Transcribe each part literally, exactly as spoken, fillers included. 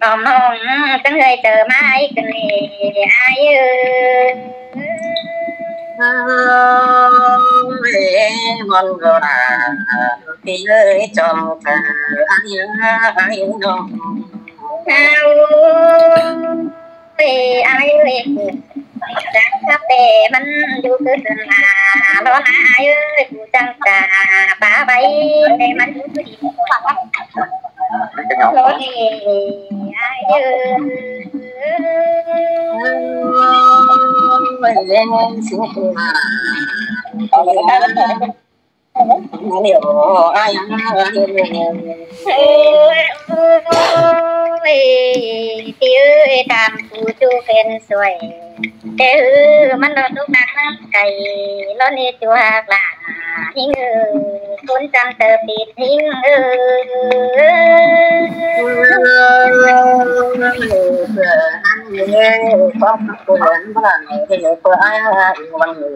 Tỏm ꞌhọng chắng ꞌhới chaư ꞌmá ai ꞌcứn ꞌnị ai ới. Ôi, ꞌmắn ꞌcọ ꞌnạ, ꞌpi ới, chom chaư ai ới, ai ới ꞌnọng. Ôi, ai ới, chắng khắp ꞌtẹ ꞌmắn dú cứ sưn ꞌnạ, ꞌló ꞌnạ ai ới, ꞌcú chắng ta pá ꞌvạy ꞌtẹ ꞌmắn dú cứ đi. Ôi, ai ới. Ôi, ꞌpi ới, tam ꞌcú ꞌchu pên suối. Té ư ꞌmắn ꞌnọ tốc nắc nắng cay, ꞌló ꞌnị ꞌchu hák lả ꞌhính ới, ꞌcốn chăm tơ pít ꞌhính ới. Ôi, ꞌquám khắc ꞌcú lén ꞌmắn ꞌnạ, ꞌhới ꞌcọ ai ới, ꞌmắn ới,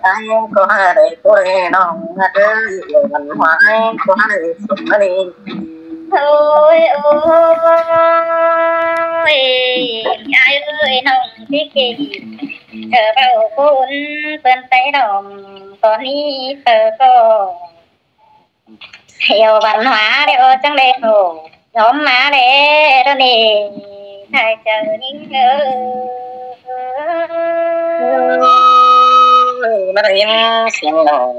ai ới ꞌcọ hák đảy ꞌcọ ới ꞌnọng ꞌnạ ới, văn hóa ai ới ꞌcọ hák đảy sum ꞌnị. Ôi, ôi, ai ới, ꞌnọng ꞌchí kỉ, ꞌchớ ꞌvạu ꞌcốn ꞌpươn ꞌtếng ꞌnọng, ꞌcọ ꞌnị ꞌpưa ꞌcọ ꞌhiếu văn hóa đé ơ, chắng đảy khổ. Dóm ꞌmá đé ꞌló ꞌnị, thải chaư ꞌnhính ới. ꞌMắn ꞌhính siêng ꞌnọng,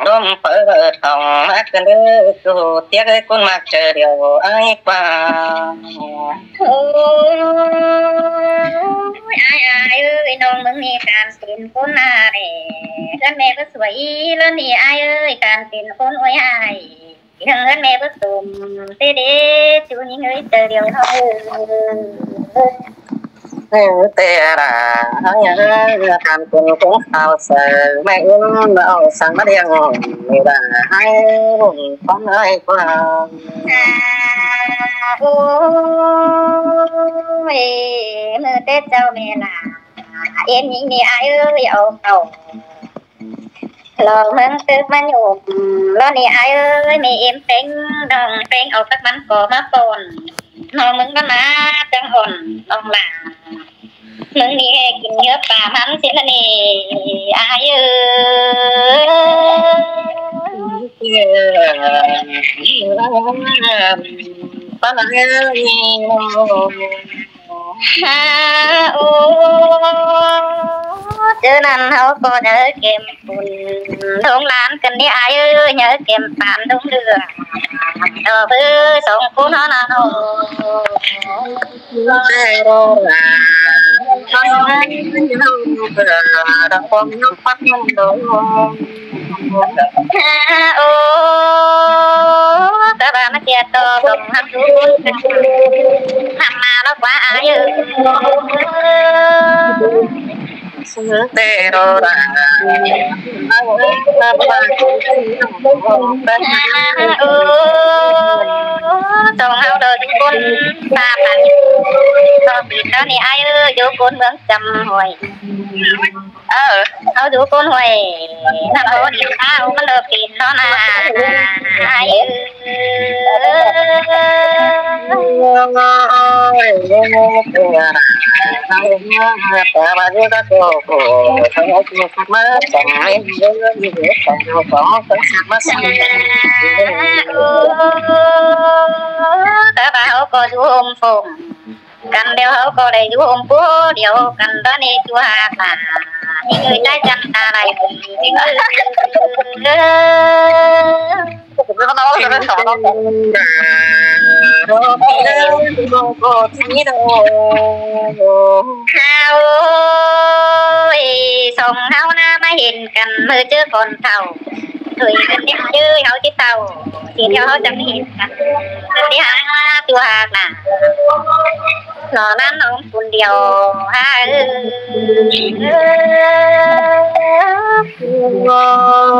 ꞌlốm phaư tỏng ꞌmá ꞌcứn ới, ꞌchu tiếc ới, ꞌcốn ꞌmặc chaư điêu ai ꞌquá. Ôi, ai, ai ới, ꞌnọng ꞌmướng ꞌnị can pên ꞌcốn ꞌnạ đé. ꞌCắn ꞌme báu suối ꞌló ꞌnị ai ới, can pên ꞌcốn ôi ai. ꞌNhắng ꞌngớn ꞌme báu sôm, té đé, ꞌchu ꞌnhính ới, chaư điêu ꞌnọng ới. Ơ, té ꞌnạ, ai ới, can pên ꞌcốn khảu saư, ꞌme ứn ꞌnọng săng ꞌmá điêng, ꞌmí đa ai ới, ꞌcốn ai ꞌquá. À, ôi, ꞌmự Tết chảu ꞌme ꞌnạ, ꞌếm ꞌnhính ꞌnị ai ới, au khảu ꞌlọ ꞌmướng tứk ꞌmá nhôm, ꞌló ꞌnị ai ới, ꞌme ꞌếm ꞌpéng, ꞌnọng ꞌpéng au cắp ꞌmắn ꞌcọ ꞌmá pôn. ꞌNọng ꞌmướng ꞌmắn ꞌmá chắng ỏn, ꞌnọng lả. ꞌMướng ꞌnị kin ꞌnhứa pá ꞌmắn ꞌsịn ꞌnị ai ới. Pá ꞌnạ ới. À, ô, ꞌchớ ꞌnặn ꞌháu ꞌcọ nháư kêm phun ꞌlống lan ꞌcứn ꞌnị ai ới, nháư kêm pán ꞌlống lưa. Ờ, báu song ꞌcốn ꞌháu ꞌnặn ꞌnớ. Ơ, ô, cá ba ꞌmá sia ꞌto dong ꞌhăm dú ꞌcốn, ꞌhăm ꞌmá ꞌló ꞌquá ai ới. Ơ, dong ꞌháu ꞌlọ dú ꞌcốn ta pán, ꞌto pít ꞌnị ai ới, dú ꞌcốn ꞌmướng Chăm Hỏi. Ơ, ꞌháu dú ꞌcốn Hỏi, ꞌnặn ꞌháu đi ꞌtáng ꞌmắn ꞌlọ pít ꞌnọ ꞌnạ ai ới. Ơ, ꞌcọ ꞌva ꞌháu ꞌcọ dú ꞌhôm phông căn, ꞌlẹo ꞌháu ꞌcọ đảy dú ꞌhôm pua điêu căn, ꞌtoi ꞌnị ꞌchua ꞌva ꞌnị ꞌchoi chắng ta đảy. ꞌHáu ơi, song ꞌháu ꞌná ꞌmá hên căn ꞌmự ꞌchớ khon thảu. Thôi căn ꞌnị ꞌchớ ꞌháu ꞌchí thảu, ꞌchí ꞌlẹo ꞌháu chắng hên căn. Căn ꞌnị hák ꞌchua ꞌva ꞌnọ ꞌnặn ꞌnọng phun điêu.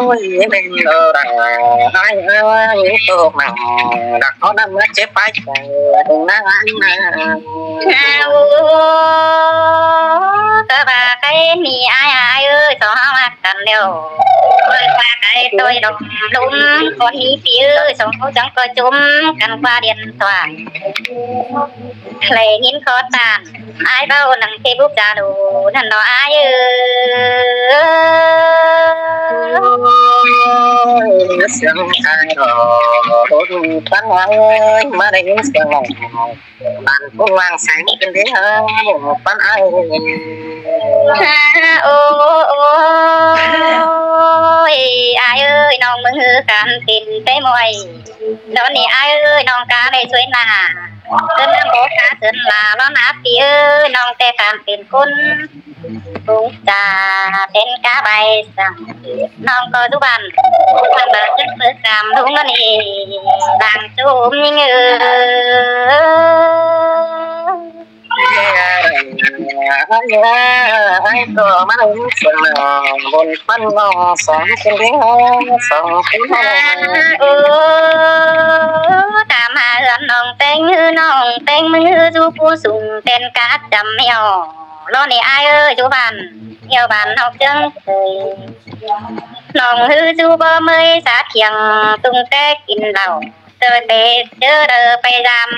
Ôi, bên lơ ra, ai ơi, tô măng, đặc có năm nó chết bách, nắng. Ơ, ꞌcọ ꞌva ꞌkhạy ꞌnị ai ai ơi, song ꞌháu ꞌmá căn ꞌlẹo. Ôi, ꞌva ꞌkhạy ꞌtoi đom lúm, con ꞌnị phi ơi, song ꞌháu chắng ꞌcọ chốm căn qua điện thoại. Lay ꞌnghín khó tan, ai ꞌvạu nẳng Facebook Zalo ꞌnặn ꞌnọ ai ơi. Ôi, sương ai ơi, ôi, pắn ai ơi, ꞌmá đảy ꞌnghín sương lòng. Bản cũng vang sáng kinh đế hả, pắn ai ơi. Ôi, ai ơi, ꞌnọng ꞌmứng ꞌhứ căn tin té ꞌmuội. ꞌLo ꞌnị ai ơi, ꞌnọng cá đảy suối nả. Cơn ꞌnặm bố cá sớn là ꞌló nả phi ơi, ꞌnọng té căn tin ꞌcốn. Cũng chả tên cá bay săng. ꞌNọng ꞌcọ dú bản. Bản là chất bớt cảm đúng ꞌló ꞌnị. Đang chốm ꞌnhính ơi. Ai ơi, ai ơi, ꞌcọ ꞌmá đảy ꞌnghín sương lòng, bôn pắn ꞌnọng song khuyến đế hả, song khuyến đế hả. Ơ, tham ꞌhứ ꞌnọng ꞌtếng ꞌhứ, ꞌnọng ꞌtếng ꞌmứng ꞌhứ dú pú sung tên cá chăm eo. ꞌLo ꞌnị ai ơi, dú bản, eo bản ꞌnọng chướng. ꞌNọng ꞌhứ dú báu ꞌmơi sá thiêng, tung té kin lảu. Tôi pay chớ đơ pay dăm,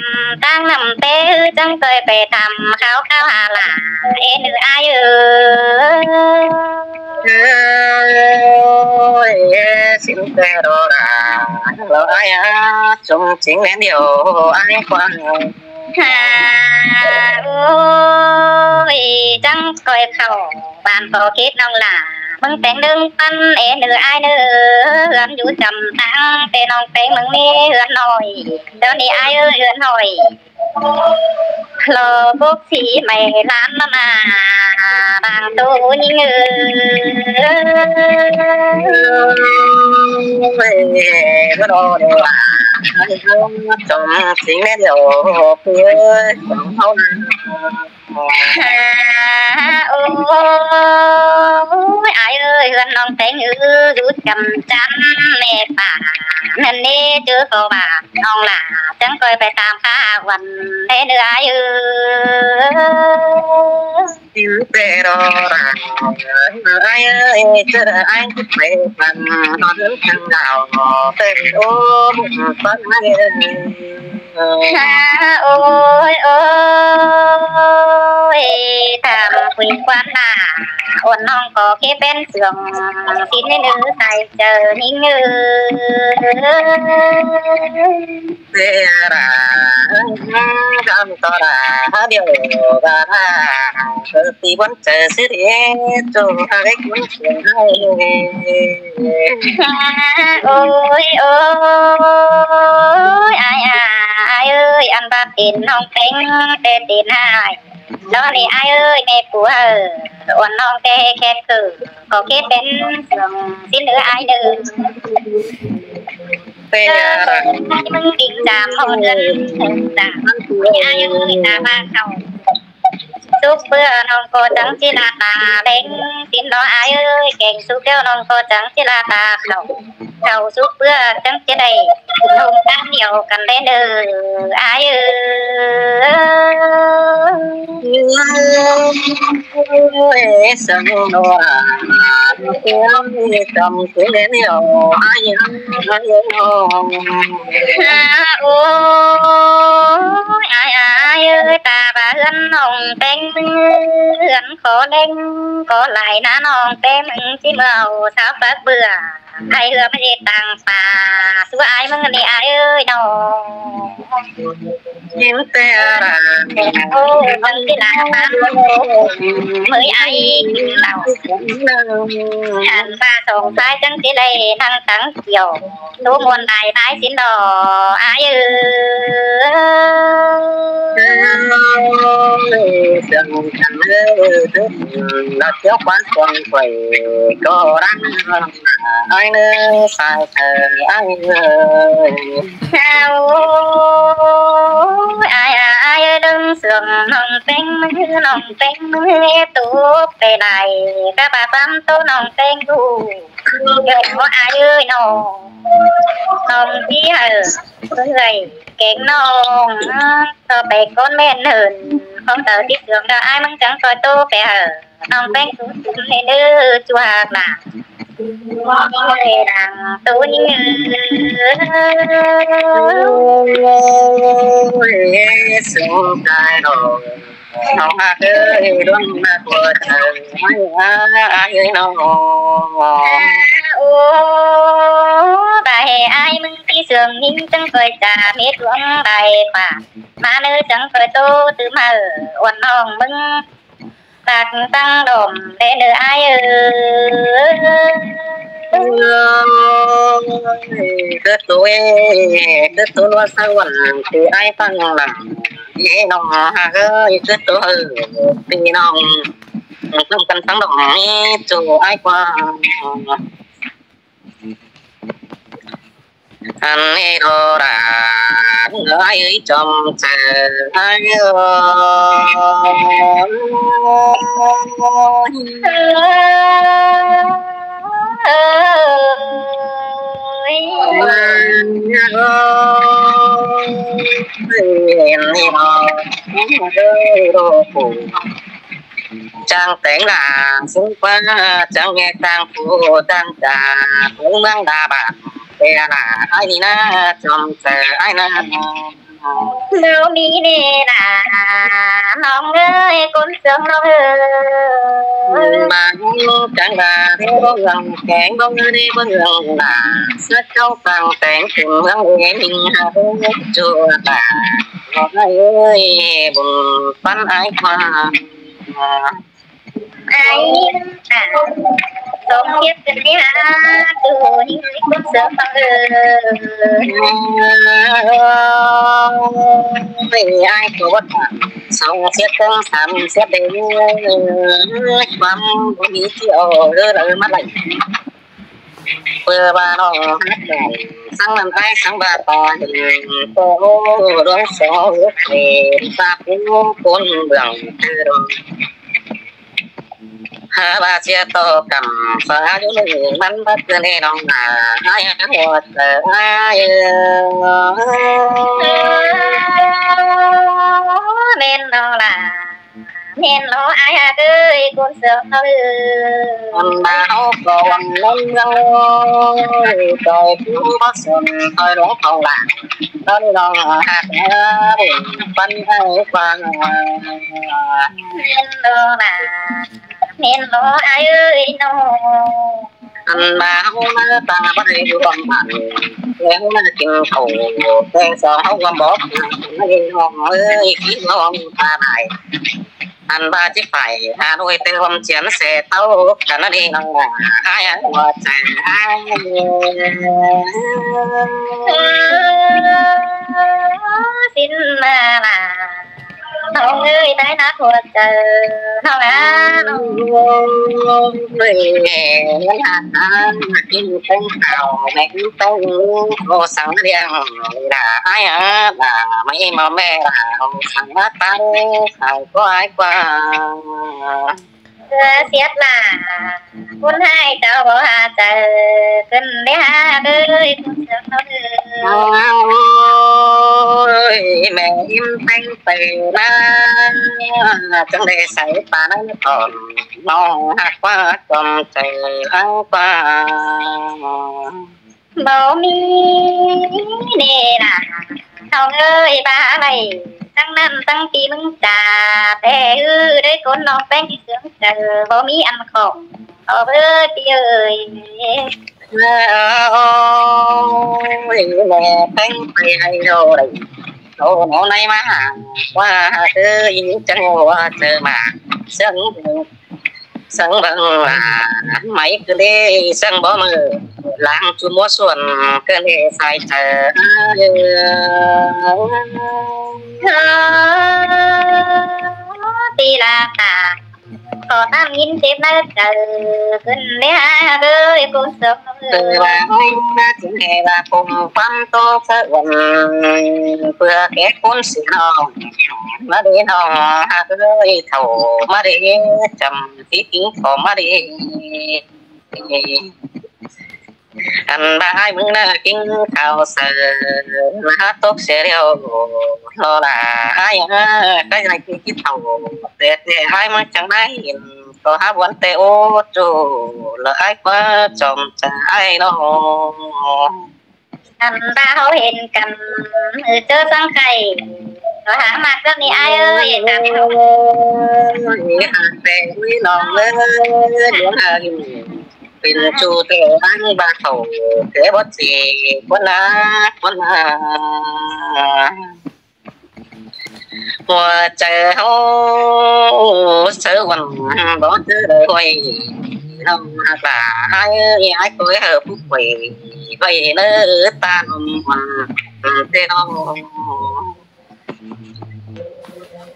ꞌtáng ꞌnặm té ꞌhứ chắng tôi pay tham kháo kháo hà lả, ên ư ai ơi. Ôi, xin tê đô đà, lo ai á, chúng chính nén điều ai quan. Hà ơi, chắng ꞌcoi khảu bản ꞌcọ khít ꞌnọng lả, ꞌmứng téng đương păn ên ư ai ơ, ꞌhướn dú chăm táng, té ꞌnọng téng ꞌmứng ꞌmí ꞌhướn ꞌnọi, ꞌlẹo ꞌnị ai ơi ꞌhướn ꞌnọi. Lo bốc thí mảy lán ꞌnặn à, đang tô ꞌnhính ơi. Ôi, ôi, ôi, ôi, chóng chính nét điều ơi, chóng hậu. Hà ơi, ai ơi, ꞌhướn ꞌnọng téng ư, dú chăm chăm mẹ pả, ꞌnặn ꞌnị chứ có bà ꞌnọng lả, chắng ꞌcoi pay tham khá quăn, ên ư ai ơi. Tin tê đô đà, ai ơi, chớ ai pay tham, nó đến thằng nào, tê ôm, con ai ơi. Hà ơi ơi, tham quỷ quan lả, ôn ꞌnọng ꞌcọ khé pên sương, xin ên ư sai chớ ꞌnhính ơi. Tê ra, căm to ra, điều ra ra, ti bón chớ xứ đi, chung ta cái cuốn sương. Ôi ôi, ai à, ai ơi, ăn bát tin ꞌnọng téng, té tin ai. Đó ꞌnị ai ơi, mẹ pú ơi, ôn ꞌnọng té khét cử, có khét pên sương, xin ư ai ư. Tê ra. Ai ꞌmứng đinh chăm hô đơn, ai ơi, ta ba khảu. Súp bưa ꞌnọng ꞌcọ chắng ꞌchí lả ta ꞌlẹng, tin đó ai ơi, keng súp ꞌlẹo ꞌnọng ꞌcọ chắng ꞌchí lả ta khảu. Khảu súp bưa chắng ꞌchí đảy, ꞌhôm cán điêu căn ꞌlẹn ư, ai ơi. Ôi, sương đô đà, Ôi, chăm cứ đến nhiều ai ai ai. À, ôi, ai ai ơi, ta bà hươn nòng teng mưng, hươn khó đen, có lại ná nòng teng mưng, chỉ màu sao phát bừa. Ai hứa mà đi tăng phá, xua ai mưng đi ai ơi đâu. Chín te ra. Ô, con đi là phá, mới ai đào. Hẳn ba sông phái chân tí lệ năng tăng kiểu. Tú muôn đài phái xin đỏ ai ơi. Sông Trăng ơi, nó thiếu quán quần quầy, có rắn ai nữa sai thờ ai ơi. Sao ai ai ai ơi, đừng sương nòng teng mưng, nòng teng mưng, ép tụ về lại, các bà bám tô nòng teng đủ. Kiểu ai ơi nòng, nòng tí hở, người kén nòng, tỏ bé con men hơn, không tớ tí sương đó ai mưng chẳng coi tô bé hở. Nòng teng tú tú lê đơ chua hạc nà. Lê đằng tú như. Ôi, sông cài đỏ. Nòng hạc ơi, đuôn hạc của trời. Ai, ai, ai, nòng. Ô, bà hè ai mưng tí sương nín chẳng coi chả mết uống bài phả. Mà nơi chẳng coi tô từ mà ở uốn nòng mưng. Tạc tăng đổm đen ư ai ơi. Ôi, cứ túi, cứ túi nó sao quần, thì ai tăng lắm. Dễ nòng hả ơi, cứ túi, thì nòng, không cần tăng đổm, thì chủ ai qua. Ăn đi đồ đà, ai ơi, chồng chờ ai ơi. Ăn đi đồ, ăn đi đồ. Chàng teng là xứng quá, chàng nghe chàng phú, chàng trà, cũng mang đà bản, kẻ là ai đi na, chồng chờ ai na. Nếu đi nè là, nòng ơi, con sương nòng ơi. Mà chàng là theo lòng kén bóng đi bóng lòng là, rất châu chàng teng cùng lòng nghe mình hà chùa là, ai ơi, buồn phấn ai qua. Ai, à, sông thiếp cái hả, tu ni ai con sương nòng ơi. Ai có bất hạnh, sông thiếp căng sắm thiếp đến, quăm bố đi chiều, lơ lơ mắt lạnh. Pưa ba nòng hát đàn, sáng năm ai sáng ba ta hình, tô đuống số ước thề, ta phú cốn bường tư đô. Hả ba chia tô cầm, phá dũ lưng mắn bắt cơn ê nòng là, ai hả hùa tờ ai ơ. Nên đó là Nên lo ai hả ơi, con sương ơi. Ăn ba hốc có ăn lắm rau, rồi cũng có sương, rồi lố không là. Đó đi lo hả, bún bánh ai qua. Nên lo là, nên lo ai ơi, nó. Ăn ba hốc mà ta bắt đi bún bánh. Em mà chịu khổ, em sao hốc bún bò. Nó đi lo ơi, khi lo ta này. Ăn ba chiếc phải Hà Nội từ hôm chiến xe tàu cả nó đi nó là hai ăn một chảy hai. Xin mà là không ơi tái nát hùa trời. Không á. Người nghe ngân hàng ăn mà kinh tế tàu mẹ kinh tế. Cô sáng đi ăn là ai á là mấy mà mẹ là không sáng bát tao không có ai qua. Siết lả, ꞌcốn ꞌhại chảu báu hả chaư, ꞌcứn đảy hả ơi, ꞌcốn sương ꞌnớ. Ôi, mẹ im têng tê na, chắng đảy sai pá nắng tỏn, ꞌnọng ꞌhặc ꞌquá chom chaư ꞌhặc ꞌquá. Báu ꞌmí ꞌnê nả, ꞌnọng ơi, báu đảy, chắng ꞌnặn chắng pi ꞌmứng chả, té ư đảy ꞌcốn ꞌnọng ꞌpéng sương chaư, báu ꞌmí ăn khỏng, ꞌnọng ơi, pi ơi. Ôi, mẹ ꞌpéng pay hay rồi. Ô, nó nay ꞌmá hả, ꞌquá hả ơi, chắng ꞌhua chaư ꞌmá, sương sương băng, à, máy cứ đi sương báu mưa, lăng ꞌchu múa xuôn, cứ đi sai chaư. Ti la ta, ꞌcọ ꞌtan ꞌnghín chếp ꞌnớ chaư, ꞌcứn đảy hả ơi, ꞌcốn sương. Tư ba ơi, ꞌmá chắng hè ba phung ꞌquám tô sơ uôn, ꞌpưa ké ꞌcốn sương ꞌnọng, ꞌmá đi ꞌnọng hả ơi, thảu ꞌmá đi chăm tí kính thảu ꞌmá đi. Ăn ba ải ꞌmứng ꞌnớ kính khảu saư, ꞌmá hả tốc sia điêu, lo lả ải ơi, cái này kính kính thảu, té té ải ꞌmứng chắng đảy, ꞌcọ hả buôn té ú ꞌchu, lỏ ải ꞌquá chom chaư ải ꞌnớ. Ăn ba ꞌháu hên căn, ư, ꞌchớ săng khay, ꞌcọ hả ꞌmặc ꞌlẹo ꞌnị ải ơi, ꞌtan ꞌháu. Ôi, hả té ꞌnị ꞌnọng ơi, ꞌlẹo hả, pên ꞌchu té ăn ba thảu, té báu ꞌchí, ꞌquá na, ꞌquá na. ꞌHua chaư ꞌháu, saư uôn, báu ꞌchớ đảy ꞌhuối, ꞌnọng hả lả ải ơi, ải ꞌcoi hảư pú quay, quay ꞌnớ ꞌtan uôn, té ꞌnọng.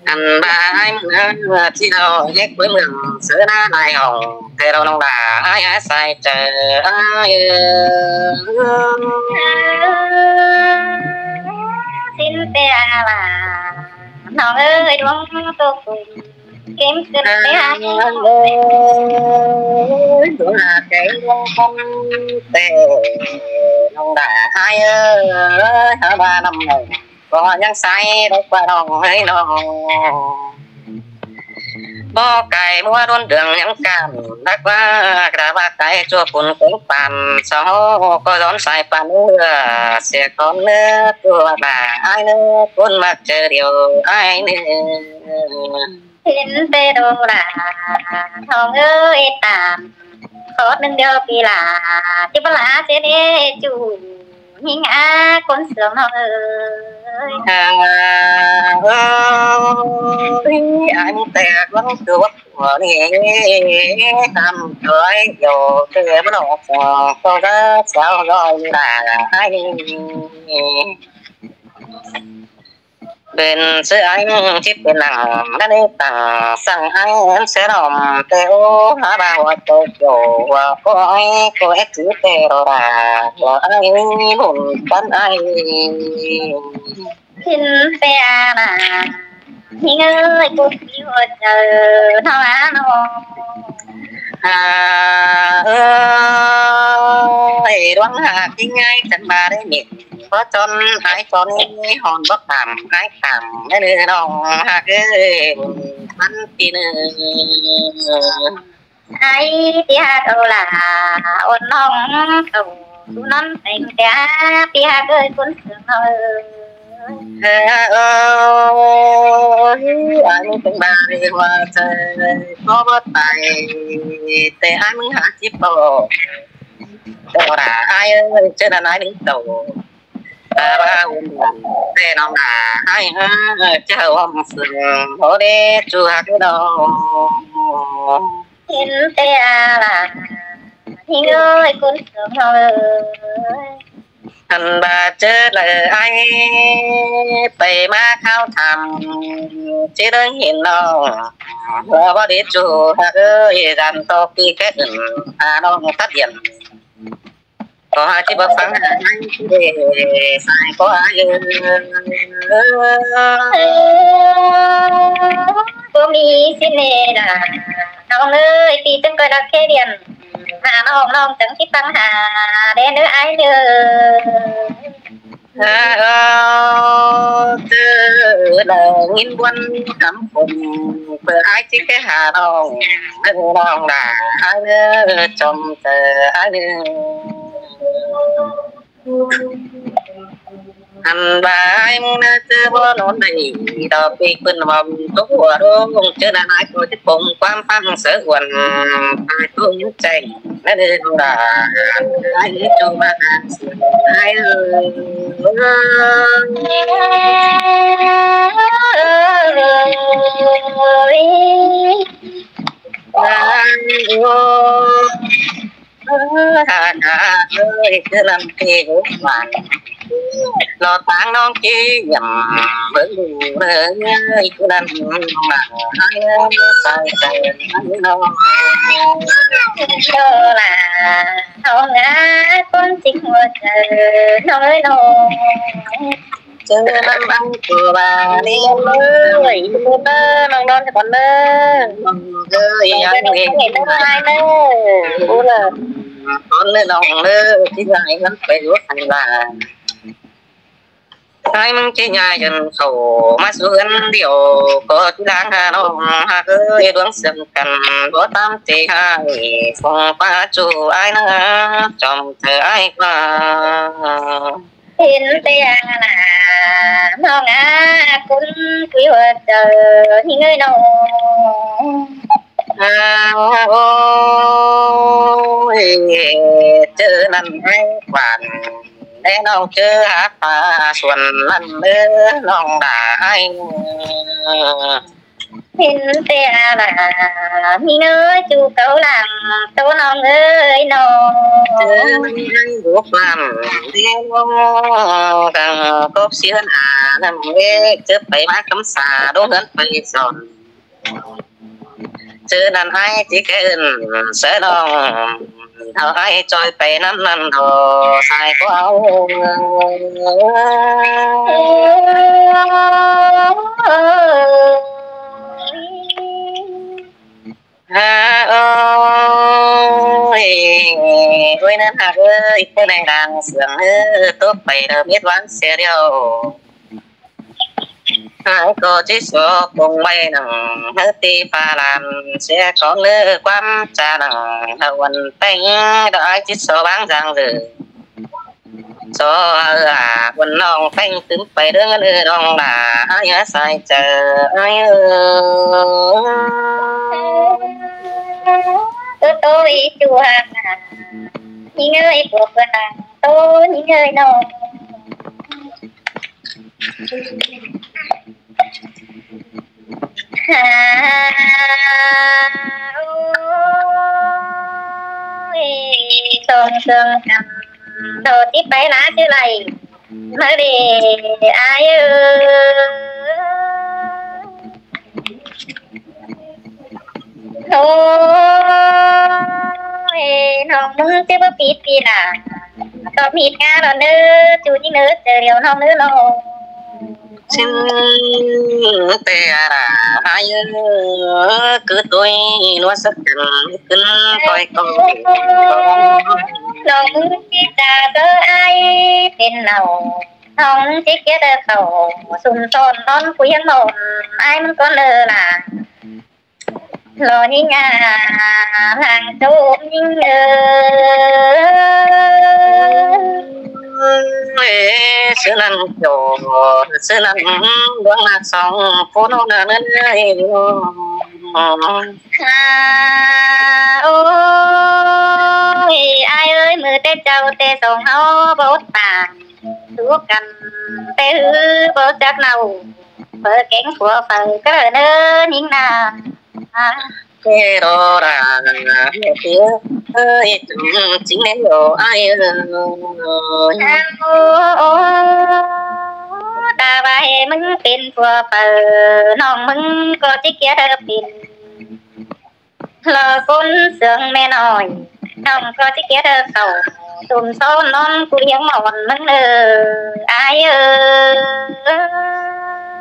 Ăn ba ải ꞌmứng ꞌchí ꞌnọng, ꞌhẹk quay mương, saư ꞌná lai hỏng, té ꞌnọng lả ải ải sai chaư, ải ơi. Sín té lả, ꞌnọng ơi, đuống tô phung, kêm sương té hả. Ôi, đuống hả ké đuống khăn té, ꞌnọng lả ải ơi, hả ba năm ꞌnọng. ꞌCọ ꞌnhắng sai đảy ꞌquá ꞌnọng ơi ꞌnọng. Báu cai ꞌmứa đuôn đường ꞌnhắng cản, đảy ꞌquá, đảy ꞌquá cai ꞌchua phun kéng păn, sau ꞌcọ dón sai păn ꞌlứa, sia con ꞌnớ ꞌchua lả ải ꞌnớ, ꞌcốn ꞌmặc chaư điêu ải ꞌnớ. Hên té đô lả, ꞌnọng ơi, ꞌtan, khót ꞌnưng điêu pi lả, ꞌchí báu lả sia đảy ꞌchu. ꞌHính a ꞌcốn sương ꞌnọng ơi. À, ơi, anh té ꞌlắng ꞌchu ꞌquá ꞌnị, ꞌtan ꞌchoi dô té báu ꞌnọ, ꞌcọ ꞌcọ chao ꞌloi lả ải ꞌnị. Pên ꞌsứ ải ꞌchí pên nẳng, ꞌnặn ꞌnị tẳng săng ải ꞌsứ ꞌnọng, té ú hả ba ꞌhua tô kiêu, ꞌhua ꞌcọ ải, ꞌcọ ét chứ té ꞌlạ, ꞌhua ải bun păn ải. Hên té a nả, ꞌhính ơi, ꞌcốn pi ꞌhua chaư ꞌnọ a ꞌnọ. À, ơi, đuống hả ꞌhính ải chăn ba đảy mết. Báu chon ải chon ꞌnị hòn báu tảm ải tảm ꞌnớ ꞌnọng hả ơi, bun păn ꞌpi ꞌnớ. Ải ꞌpi hả ꞌcọ lả, ôn ꞌnọng ꞌcọ, ꞌchu ꞌnón têng té ꞌpi hả ơi, ꞌcốn sương ꞌnọng ơi. Ơi, ải ꞌmứng têng ba ri ꞌhua chaư, ꞌcọ báu tai, té ải ꞌmứng hả chip ꞌcọ. Ơ, ải ơi, ꞌchớ ꞌnặn ải ꞌnưng tô. Ta ba ôn té ꞌnọng lả ải ơi, ꞌchớ ꞌhôm sương, ꞌhô đé ꞌchu hảư ꞌnọng. Hên té a lả, ꞌhính ơi, ꞌcốn sương ꞌnọng ơi. Ăn ba ꞌchớ đảy ải, pay ꞌmá kháo tham, ꞌchí đơng hên ꞌnọng, ꞌlẹo báu đảy ꞌchu hảư ơi, dăn tô pi ké ứn, a ꞌnọng tắt điện. Có hai chiếc bắp phắng hả? Hai chiếc để xài có ai ơi. ꞌCọ ꞌmí ꞌsịn ꞌnị ꞌnớ, ꞌnọng ơi, ꞌpi ꞌchớ ꞌcoi lắc ꞌkhẹ điện hả ꞌnọng, ꞌnọng chắng ꞌchí ꞌphắng hả đé ꞌnớ ải ꞌnớ. Hả, ơ, ꞌchớ ꞌnị ꞌnhính ꞌmuôn cắm phung, ꞌpưa ải ꞌchí ꞌkhẹ hả ꞌnọng, ꞌnọng đa ải ꞌnớ, chom ꞌchớ ải ꞌnớ. Ăn ꞌva ải ꞌmứng ꞌnớ ꞌchớ báu ꞌnón đảy, đọ ꞌpi ꞌcứn ꞌmom tốc ꞌhua đông, ꞌchớ ꞌnặn ải ꞌcọ ꞌchí pông ꞌquám ꞌphắng sáư uôn, ải ꞌcọ ꞌnhắng chẻng ꞌnớ đa, ăn ải ꞌnớ ꞌchọ ꞌva ải ơi. Ôi. Hả, hả, ơi, ꞌchớ ꞌnặn ꞌtẹ hú hoan, lo táng ꞌnọng ꞌchí nhẳm bớng ꞌnớ, ꞌchớ ꞌnặn ꞌmá ải sai sai ꞌnọng. Lo là ꞌnọng ꞌnạ, ꞌcốn chính ꞌhua chaư ꞌnọng ơi ꞌnọng. ꞌChớ ꞌnặn ꞌváng ꞌcọ ꞌva ꞌnị ơi, ꞌcọ ꞌnớ, ꞌnọng ꞌnón ꞌcọ ꞌnớ. ꞌNọng ơi, ꞌnọng ơi, ꞌnọng ơi, ꞌnọng ơi, ꞌnọng ơi. Ú ꞌnớ. ꞌCọ ꞌnớ ꞌnọng ꞌnớ, ꞌchí ꞌnhại ꞌnặn pay dú khăn ꞌva ải ꞌmứng ꞌchí ꞌnhại dơn khảu ꞌmá sú ꞌhướn điêu, ꞌcọ ꞌchí ꞌláng hả ꞌnọng hả ơi, ꞌluống sương căn báu ꞌtám ꞌtẹ hả, phung ꞌpá ꞌchu ải ꞌnớ, chom ꞌchớ ải ꞌva. Hên ꞌtẹ ꞌnạ ꞌnọng ꞌnạ, ꞌcốn ꞌquí ꞌhua chaư ꞌnhính ơi ꞌnọng. À, ôi, ꞌchớ ꞌnặn ải quan, đé ꞌnọng ꞌchớ hả pha suôn ꞌnặn ꞌnớ ꞌnọng đa ải. Hên ꞌtẹ ꞌnạ ꞌnhính ơi, ꞌchu cáu lăng ꞌtố ꞌnọng ơi ꞌnọng. ꞌChớ ꞌnặn ải bốc lăng đé ꞌnọng, căng cốc ꞌsứa ꞌnạ ꞌnặn ꞌnớ, ꞌchớ pay ꞌmá cắm sa đốn ꞌhướn pay son. ꞌChớ ꞌnặn ải ꞌchí ꞌkhẹ ứn sáư ꞌnọng, hảư ải ꞌchoi pay ꞌnặn ꞌnặn đo sai ꞌquá. Hả ơi, ôi ꞌnặn hả ơi, ꞌchớ ꞌnị đang sương ơ, tốc pay đaư mết ꞌváng sia điêu. Ải ꞌcọ ꞌchí so pông ꞌvạy ꞌnăng, hảư ti pha lan sia khón ꞌnớ ꞌquám cha ꞌnăng, hảư uôn ꞌpéng, đaư ải ꞌchí so ꞌváng dang ꞌlự. So hảư à, uôn ꞌnọng ꞌpéng tứm pay đớng ꞌnớ ꞌnọng đa ải, hả sai chaư ải ơi. Tô tô ꞌchua hả, ꞌnhính ơi, bốc ꞌnặn tô ꞌnhính ơi ꞌnọng. Hả, ôi, sông sương căn đo ꞌchí pay ꞌnạ ꞌchư đảy, ꞌmá đi ải ơi. Ôi, ꞌnọng ꞌmứng ꞌchí báu pít pi ꞌnạ, ꞌtọ mít ꞌnga lo ꞌnớ, ꞌchu ꞌnhính ꞌnớ, chaư điêu ꞌnọng ꞌnớ ꞌnọng. Sính ꞌtẹ ꞌnạ ải ơi, cứ tui ꞌnua sắc căn ꞌcứn ꞌcoi ꞌcoi. ꞌNọng ꞌmứng ꞌchí cha báu ải pên nảu, ꞌnọng ꞌmứng ꞌchí kiết đaư khảu, sum son ꞌnón ꞌcú hiếng ꞌnọn, ải ꞌmứng ꞌcốn ꞌnớ lăng. Lo ꞌnhính ꞌnạ, lăng chốm ꞌnhính ơi. Ê, ꞌsứ ꞌnặn chảu, ꞌsứ ꞌnặn ꞌluống ꞌnạk song, phú ꞌnọng ꞌnớ ꞌnớ. À, ôi, ải ơi, ꞌmự té chảu té song ꞌháu báu tả, sú căn té ꞌhứ báu chắc ꞌnạu, phaư kéng phua phaư cá đaư ꞌnớ ꞌnhính ꞌnạ. À. Ê, đo đa, ê, ơi, chăm chính nén đồ ai ơi. Ô, ô, ô, ta ꞌva ê ꞌmứng pên phua phaư, ꞌnọng ꞌmứng ꞌcọ ꞌchí kiết pên. Lo ꞌcốn sương ꞌme ꞌnọi, ꞌnọng ꞌcọ ꞌchí kiết khảu, sum son ꞌnón ꞌcú hiếng ꞌmọn ꞌmứng ꞌnớ, ải ơi.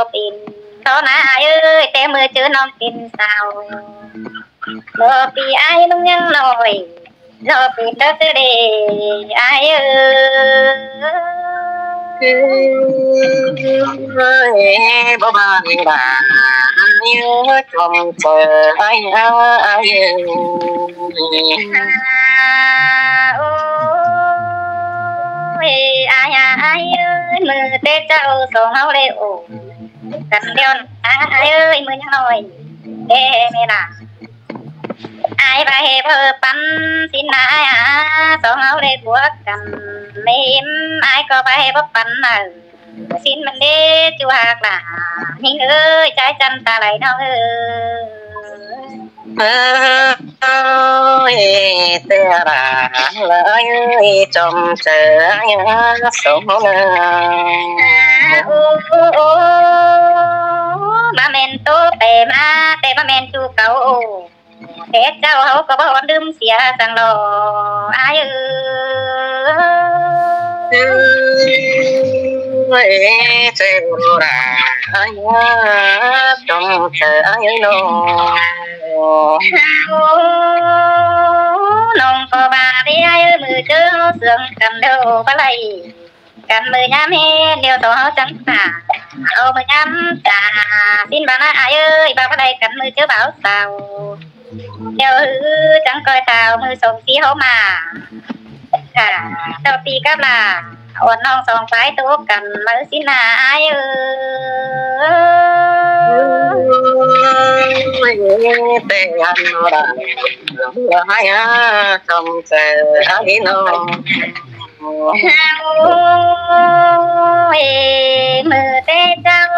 lo pên, lo ꞌna ai ơi, té ꞌmưa ꞌchớ ꞌnọng pên sáo, lo pi ai ꞌmứng ꞌnhắng ꞌnọi, lo pên đaư ꞌtứ đê ai ơi. Báu ꞌva ꞌnị ꞌva ai ơi, chom ꞌchớ ai ai ơi. Ôi, ai ai ơi, ꞌmưa té ꞌchạu song ꞌháu ꞌlế ổ căn ꞌlẹo ꞌna ai ơi, ꞌmưa ꞌnhắng ꞌnọi, té ꞌmê ꞌna ai ꞌva ꞌhế báu păn sín ꞌna ai a, song ꞌháu ꞌlế bua căn, ꞌmê ꞌếm ai ꞌcọ ꞌva ꞌhế báu păn ꞌnớ. Sín ꞌmắn đế ꞌchu ꞌhặc lả, ꞌnhính ơi, ꞌchái chăn ta đảy ꞌnọng ơi. Ơi, té ꞌva ꞌlới ơi, chom ꞌchớ ai a, song ꞌháu ꞌna. Ô, ô, ô, ꞌva ꞌmen ꞌtố té ꞌmá, té ꞌva ꞌmen ꞌchu cáu ô. Té ꞌchạu ꞌháu ꞌcọ báu ón ꞌlứm sia săng lo ai ơi. Ơi, ꞌchớ lo ꞌna ai a, chom ꞌchớ ai ơi lo. Ô, ꞌnọng ꞌcọ ꞌva ꞌlế ai ơi, ꞌmưa ꞌchớ ꞌháu sương căn ꞌlẹo báu đảy căn, ꞌmưa ꞌnhám ꞌhế ꞌlẹo song ꞌháu chắng ta. Ô, ꞌmưa ꞌnhám ta, sín ꞌva ꞌna ai ơi, ꞌva báu đảy căn ꞌmưa ꞌchớ báu sáo. ꞌLẹo ꞌhứ chắng ꞌcoi thảo ꞌmưa song sí ꞌháu ꞌmá. Hả, ꞌchọ pi cắp ꞌla, ón ꞌnọng song pái ꞌtố căn ꞌmá sín ꞌna ai ơi. Ôi, té ăn ꞌnọ đa, ai a, chom ꞌchớ ai ꞌnọ. Ôi, ꞌmưa té ꞌchạu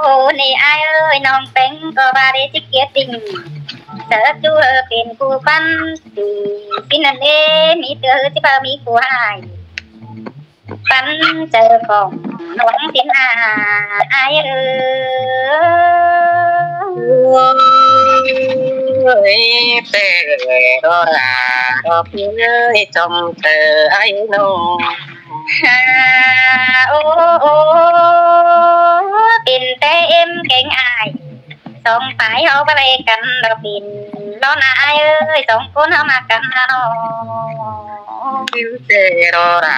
ꞌnị ai ơi, ꞌnọng ꞌpéng ꞌcọ ꞌva đé ꞌchí kiết đinh. Sớt ꞌchu ꞌhứ pên ꞌcú păn, ti sín ꞌnặn đé, ꞌmí ꞌtưa ꞌhứ ꞌchí ꞌva ꞌmí ꞌcú ꞌhại. Păn ꞌchớ khong ꞌnọng sín ꞌna ai ơi. Ôi, té ꞌnọ đa, ꞌpi ơi, chom ꞌchớ ai ꞌnọ. Ha, ô, ô, pên té ꞌếm kéng ai. Song pái ꞌháu báu đảy căn lo pên lo ꞌna ai ơi, song ꞌcốn ꞌháu ꞌmá căn ꞌna ꞌnọ. Pên té ꞌnọ đa,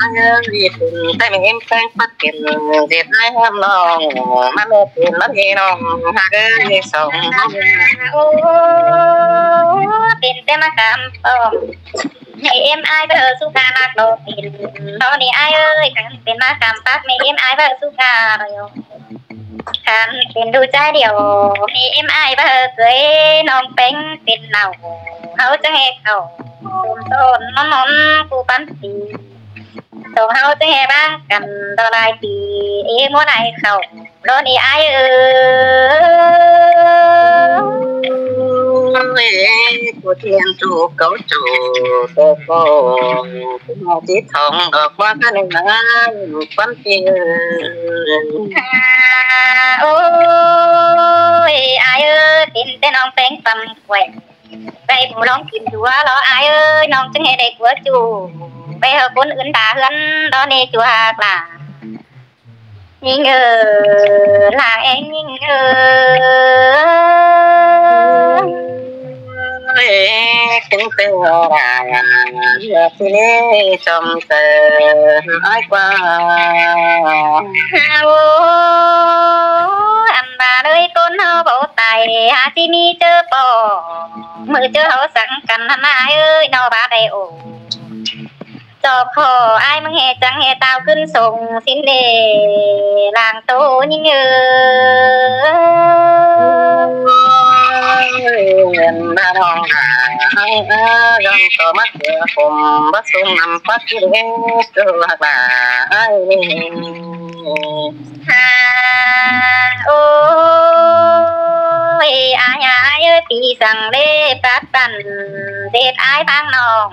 ai ơi, pên té ꞌmá ꞌếm kéng pắt pên ꞌdệt ai ꞌnọng, ꞌmá ꞌmá pên ꞌmá ꞌnọng, ꞌhặc ơi, song. Ô, pên té ꞌmá cam pom. ꞌMá ꞌếm ai báu ꞌhứ sú ꞌna ꞌmá lo pên lo ꞌnị ai ơi, căn pên ꞌmá cam pắt ꞌmá ꞌếm ai báu ꞌhứ sú ꞌna lo. Căn pên ꞌlụk ꞌchái điêu, ꞌmá ꞌếm ai báu ꞌhứ ꞌcới ꞌnọng ꞌpéng pên nảu, ꞌháu chắng ꞌhế khảu, tôm son ꞌnón ꞌnón ꞌcú păn pi. Song ꞌháu chắng ꞌhế ꞌváng căn ꞌto lai pi, ꞌmá lai khảu. Lo ꞌnị ai ơi. Ôi, ꞌcú tiên ꞌchu cáu ꞌchu, tô tô, ꞌcú ꞌmá ꞌchí thong ꞌcọ ꞌquá cá ꞌnưng ꞌnặn, păn pi ơi. Ha, ôi, ai ơi, pên té ꞌnọng ꞌpéng păm quẹt. Vảy phủ ꞌlống kin dú lo ai ơi, ꞌnọng chắng ꞌhế đảy cua ꞌchu. Vảy hảư ꞌcốn ứn ta ꞌhướn, lo ꞌnị ꞌchu ꞌhặc lả. ꞌNhính ơi, lăng ên ꞌnhính ơi. Ôi, ꞌcốn ꞌtếng ꞌnọ đa, ꞌpi ơi, chom ꞌchớ ai ꞌquá. Ô, ăn ꞌva ꞌlới ꞌcốn ꞌháu báu tai, hák ꞌchí ꞌmí ꞌchớ pom. ꞌMưa ꞌchớ ꞌháu sắng căn ꞌnặn ai ơi, ꞌnọ ꞌva đảy ổ. Chọ khỏ ai ꞌmứng ꞌhế chắng ꞌhế tao ꞌcứn sông sín đê lăng tô ꞌnhính ơi. Ôi, ꞌna ꞌnọng đa, ai a, ꞌdọn ꞌcọ ꞌmá ꞌchưa khôm báu sung ꞌnặm pắt ꞌchí đé, ꞌchớ ꞌhặc lả ai. Ha, ôi, ai a, ai ơi, pi săng đé pắt păn, ꞌdệt ai ꞌváng ꞌnọng.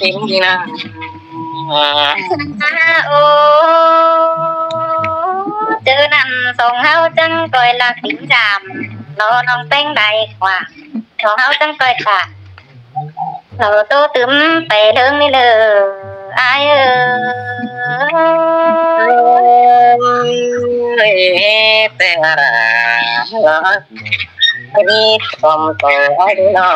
ꞌchí ꞌnị ꞌnớ. Ô, ꞌchư ꞌnặn song ꞌháu chắng ꞌcoi ꞌlặc ꞌtếng dam, lo ꞌnọng ꞌpéng đảy khua, song ꞌháu chắng ꞌcoi ꞌtạ. Lo ꞌtố tứm pay ꞌlớng ꞌnị ꞌnớ, ải ơi. Ôi, té ra ꞌnị tóm ꞌtố ải ꞌnị lo.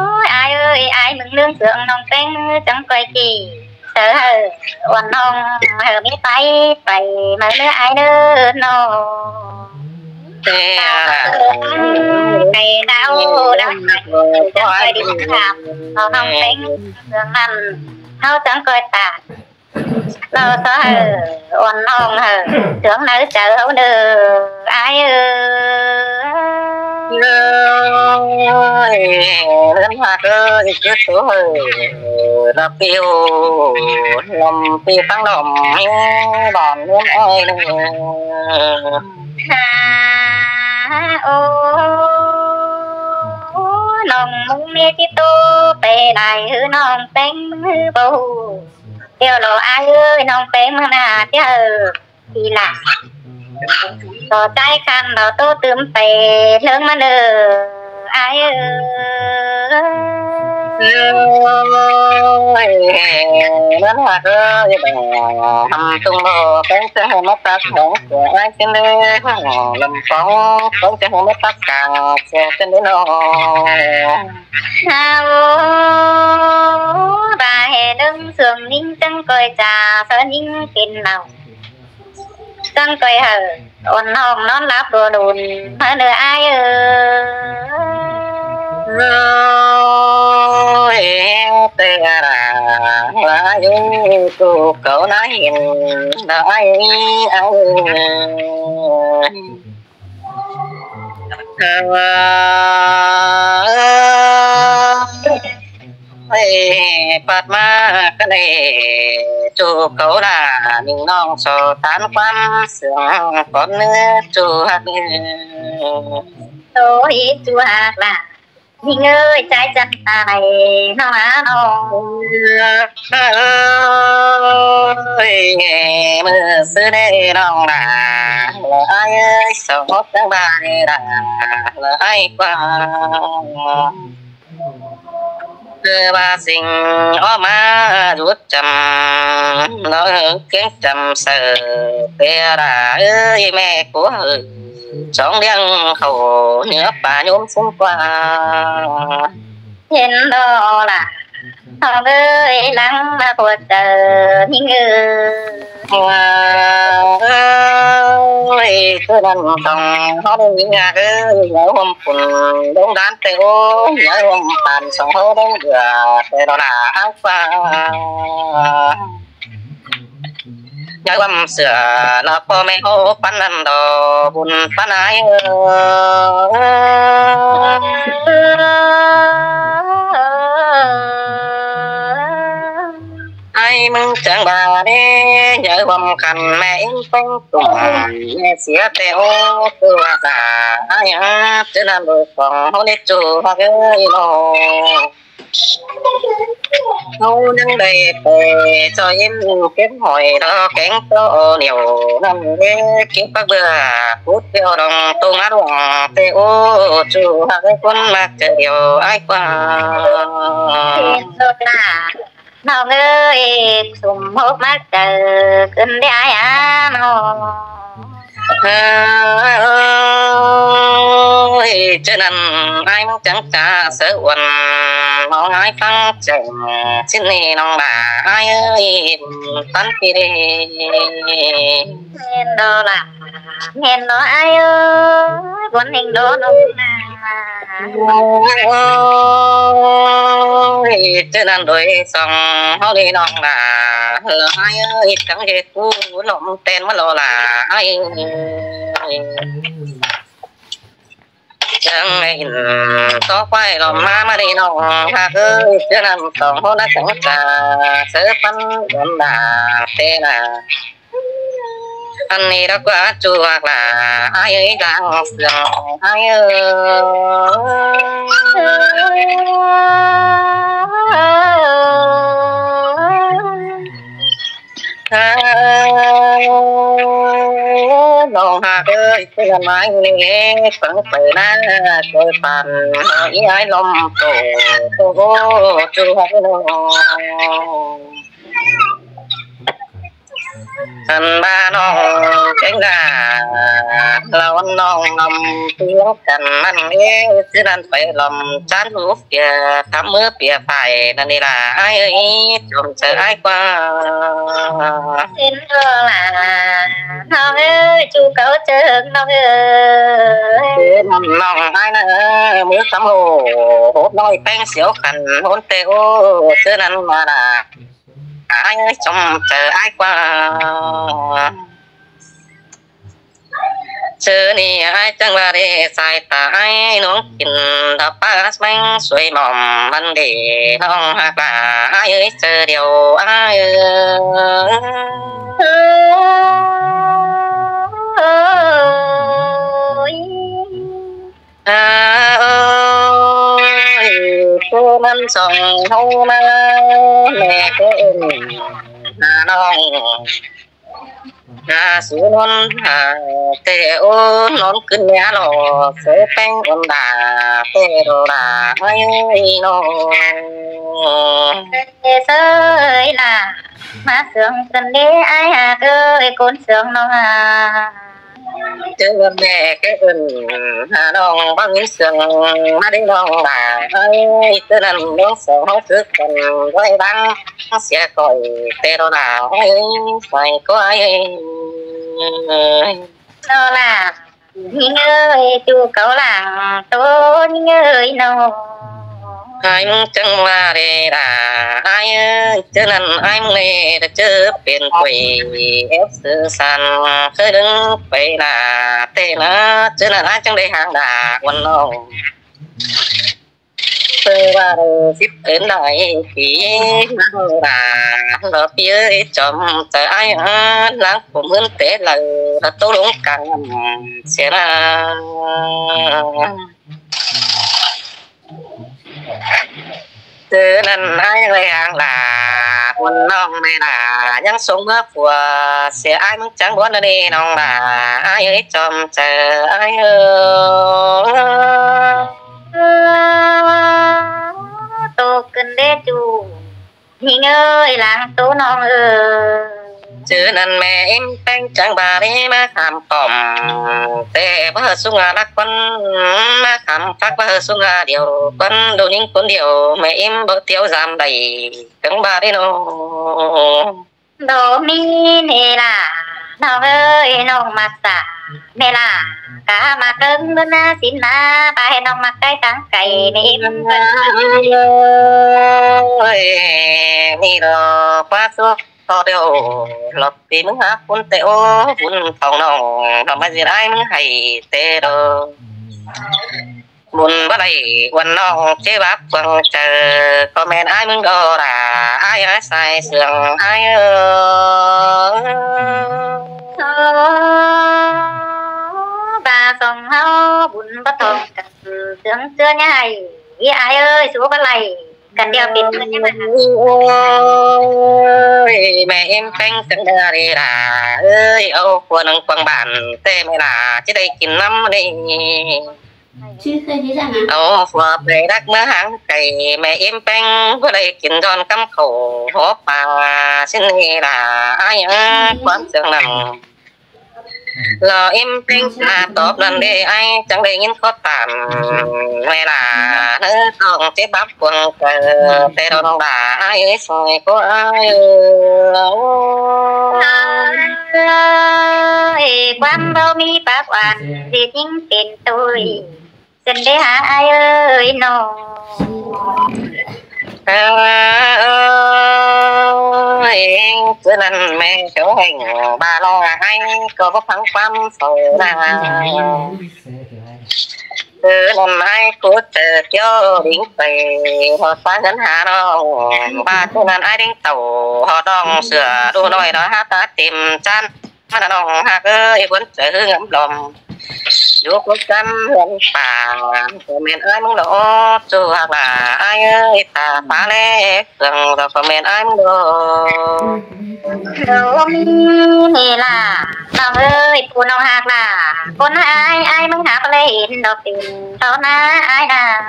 Ôi, ải ơi, ải ꞌmứng ꞌlớng sương ꞌnọng ꞌpéng chắng ꞌcoi kỉ. Saư hảư uôn ꞌnọng hảư ꞌmí pay, pay ꞌmá ꞌnớ ải ꞌnớ ꞌnọng. Té ra ải đaư đaư, chắng ꞌcoi đi khám, ꞌnọng ꞌpéng sương ꞌnặn, ꞌháu chắng ꞌcoi ꞌtạ. Lo saư hảư uôn ꞌnọng hảư sương nả chaư ꞌháu ꞌnớ, ải ơi. Ôi, ꞌlớng ꞌhặc ơi, ꞌchư ꞌtố ơi, ꞌlạ ꞌpiu, ꞌlắm ꞌpiu ꞌphắng đom, bản ꞌlớng ải ꞌnớ. Ha, ô, ꞌnọng ꞌmứng ꞌmía ꞌchí ꞌtố pay đảy ꞌhứ ꞌnọng ꞌpéng ꞌhứ báu ꞌhụ. Điêu lo ải ơi, ꞌnọng ꞌpéng ꞌmá ꞌnạ ꞌchí hảư đi ꞌlạ. Lo ꞌchái khăn lo ꞌtố tứm pay ꞌlớng ꞌmá ꞌnớ, ải ơi. Ơi, ơi, ơi, ơi, ơi, tung lô, kéng chớ hê mết tắc hóng, sửa ai xin đê, lầm phóng, kéng chớ hê mết tắc cảng, sửa xin đê nô. Hao, bà hè đơng xuồng nính chăng coi trà, sớ nính pên nau. Chăng coi hở, ôn hong nón láp đùa đùn, hơ nơ ai ơi. Ơi, tê ra, ai ơi, cô cậu nói hiền, nói ai ơi. Ơi, Phật ma cái này, chú cậu là mình non so tán quan sương con nước chú hạt. Ôi, chú hạt là mình ơi, trái chắc tài nó hả nó. Ơi, mưa xưa đây non là, là ai ơi, sao hót tháng ba đây là, là ai qua. Thưa ba sinh ó má rút chăm, nó kéng chăm sợ, tê ra ơi mẹ của hư, sống điăng khổ, nhớ bà nhốm xung qua. Hiến đó là, thọ ơi lắng mà buồn chờ, những người. Ơi, cứ năn tòng, nó đi nhà ơi, nhớ hôm phùn, đông đán tê ô, nhớ hôm phàn, sống hô đông dừa, tê đó là áo pha. Nhớ hôm sửa, nó có mẹ hô, pắn năn đỏ, bùn pắn ái ơi. Ai mưng chang ba đê, nhớ hôm khăn mẹ in peng tùng, mẹ xía tê ô, tưa giả, ai hả, chứ làm được còn hô nết chu hoa gơi lô. Hô nâng đầy tê, cho yên kiếm hỏi đó, kéng tô ô nhiều, năm đê, kiếm các bữa, cút kêu đồng tung át hoàng, tê ô, chu hoa gơi cuốn mạc trời điều, ai qua. Thiên đô ta. Nong ơi, sum hốp mắc cờ, cơn đế ái á nong. Ơi, chứ năn ai mong chẳng cả sớ uẩn, mong ai phăng chẳng, xin nì nong bà ai ơi, tắn pì đi. Nên đó là, nên đó ai ơi, cuốn hình đó nong. Ôi, chứ năn đuổi song, hô đi nong là, lơ ai ơi, chẳng dễ cú, lộm tên mà lo là ai. Chẳng ngày, có quay lộm má mà đi nong, hạt ơi, chứ năn song, hô năn chẳng cả, sớ pắn, lộm là, tên là. Ăn đi đó quá chua là ai ơi đang sương ai ơi. Lòng hạt ơi, cứ là mãi nghe, phẳng phở na, tôi phản, ý ai lòng tổ, tô hô, chua hạt lòng. Ăn ba nong kéng gà, lao ăn nong nằm tiếng cắn mặn ế, chứ ăn phải lòng chán hút kìa, thắm mưa kìa phải, năn đi là ai ơi, chồng chờ ai qua. Xin thưa là, nong ơi, chu cấu chớ nong ơi. Nong ai nơ, mưa sắm hồ, hốt nói peng xíu khăn, hôn tê ô, chứ năn mà là. Ai ơi, chồng chờ ai qua. Chứ ni ai chẳng ba đi sai ta ai nông kín đọc ba meng suối mỏm bắn đi nông hạt là ai ơi, chờ điều ai ơi. Ôi. À ơi, cô năm sòng hô na, mẹ cô ơi, à nông. Hả, sú ꞌnón, hả, ꞌtẹ ú ꞌnón ꞌcứn ꞌnhá lo, sớ ꞌpéng ôn đả, ꞌtẹ ꞌlạ ái ơi ꞌnọ. Ê, sớ ơi ꞌlạ, ꞌmá sương ꞌcứn đé ái hả, ơi ꞌcốn sương ꞌnọng hả. ꞌChớ ꞌmẹ ké ưn, hả, ꞌnọng báu ꞌnhính sương ꞌmá đé ꞌnọng đả ái, ꞌchớ ꞌnặn ꞌnọng sương ꞌháu sứ căn ꞌvạy báng sia khỏi ꞌtẹ ꞌlạ ái, phải có ai. ꞌNọ ꞌlạ, ꞌnhính ơi, ꞌchu cáu lăng ꞌtố ꞌnhính ơi ꞌnọ. Ái ꞌmứng chắng ꞌva đê đả ái ơi, ꞌchớ ꞌnặn ái ꞌmứng đê đả ꞌchớ pên quay ép sư san khới đớng pay đả ꞌtẹ ꞌnớ, ꞌchớ ꞌnặn ái chắng đê háng đả ôn ꞌnọng. Sư ꞌva đê síp ến đảy pí ꞌnáng đả, lo pí ơi chom ꞌchớ ái ớ, ꞌláng phủ ꞌmướn té lay, lo ꞌtố lống cang sia ꞌnớ. ꞌChớ ꞌnặn ái ꞌnhính ơi háng đả, ôn ꞌnọng ꞌmẹ đả, ꞌnhắng sống ꞌmứa pua, sia ái ꞌmứng chắng ꞌbuốn đé ꞌnọng đả, ái ơi chom ꞌchớ ái ơ. ꞌTố ꞌcứn đé ꞌchu, ꞌnhính ơi, lăng ꞌtố ꞌnọng ơ. ꞌChớ ꞌnặn ꞌmẹ ím ꞌpéng chắng ꞌva đé ꞌmá kham tỏm, ꞌtẹ báu hơ sung a lắc ꞌquắn, ꞌmá kham phắc báu hơ sung a điêu ꞌquắn, ꞌlụk ꞌnhính ꞌcốn điêu, ꞌmẹ ím báu tiếu dăm đảy, cắng ꞌva đé ꞌnọng. Đô mi ꞌnị ꞌlạ, ꞌnọng ơi, ꞌnọng ꞌmặc sả ꞌmẹ ꞌlạ, cá ꞌmặc ꞌcớng ꞌmứa ꞌná sín ꞌná, ꞌva hê ꞌnọng ꞌmặc cai táng cai ꞌmẹ ím. Ơi, ꞌnị lo ꞌquá suốc ꞌto điêu, lọp pí ꞌmứng hák ꞌcốn ꞌtẹ ố, bun thong ꞌnọng, ꞌnọng ꞌmá ꞌdệt ái ꞌmứng hảy ꞌtẹ đô. Bun báu đảy uôn ꞌnọng ꞌchế báp cuông chaư, ꞌcọ ꞌmen ái ꞌmứng đô đả, ái ái sai sương ái ơ. ꞌVa song ꞌháu bun báu thong căn sương ꞌchưa ꞌnhá hảy, ái ơi, sú báu đảy căn điêu pên ꞌcứn ꞌnhá ꞌmá. Ôi, ꞌmẹ ím ꞌpéng sương đa đi đả ơi, au khua nâng quang bản ꞌtẹ ꞌmẹ đả, ꞌchí đảy kin ꞌnắm đi. Au phua pay đắc ꞌmứa háng cay, ꞌmẹ ím ꞌpéng báu đảy kin ꞌdọn cắm khảu hó pa sín ꞌnị đả, ái ơ, ꞌquám sương ꞌnặn. Lo ím ꞌpéng ta tóp ꞌnặn đê, ái chắng đảy ꞌnghín khót tản ꞌmẹ đả, ꞌnớ tong ꞌchế báp cuông chaư, ꞌtẹ đo ꞌnọng đả, ái ơi, soi ꞌcọ ái ơ. Ơi, ꞌquám báu ꞌmí pác oan, ꞌdệt ꞌnhính pên ꞌtội. Sên đé hả ái ơi ꞌnọng. Ơi, ꞌchớ ꞌnặn ꞌmẹ chó hẻng ꞌva lo ái ꞌcọ báu phắng ꞌquám sau đa. ꞌChớ ꞌnặn ái ꞌcọ chaư tiếu đính pay, ꞌhọt pá ꞌngớn hả ꞌnọng. ꞌVa ꞌchớ ꞌnặn ái đính tảu, ꞌhọt ꞌnọng sửa ꞌlụk ꞌnọi đó hả ta tìm chăn. Hả ꞌnọng hák ơi, ꞌquán chaư ꞌhứ ngắm lom. Dú cốc chăn ꞌhướn pả, ꞌcọ ꞌmen ái ꞌmứng lo ꞌchu hák đả, ái ơi, ta pá ꞌlé, sương lo ꞌcọ ꞌmen ái ꞌmứng lo. Đô mi ꞌnị ꞌlạ, ꞌnọng ơi, ꞌpú ꞌnọng hák đả, ꞌcốn ái, ái ꞌmứng hák ꞌlé hên đô pên, ꞌtố ꞌná ái đả.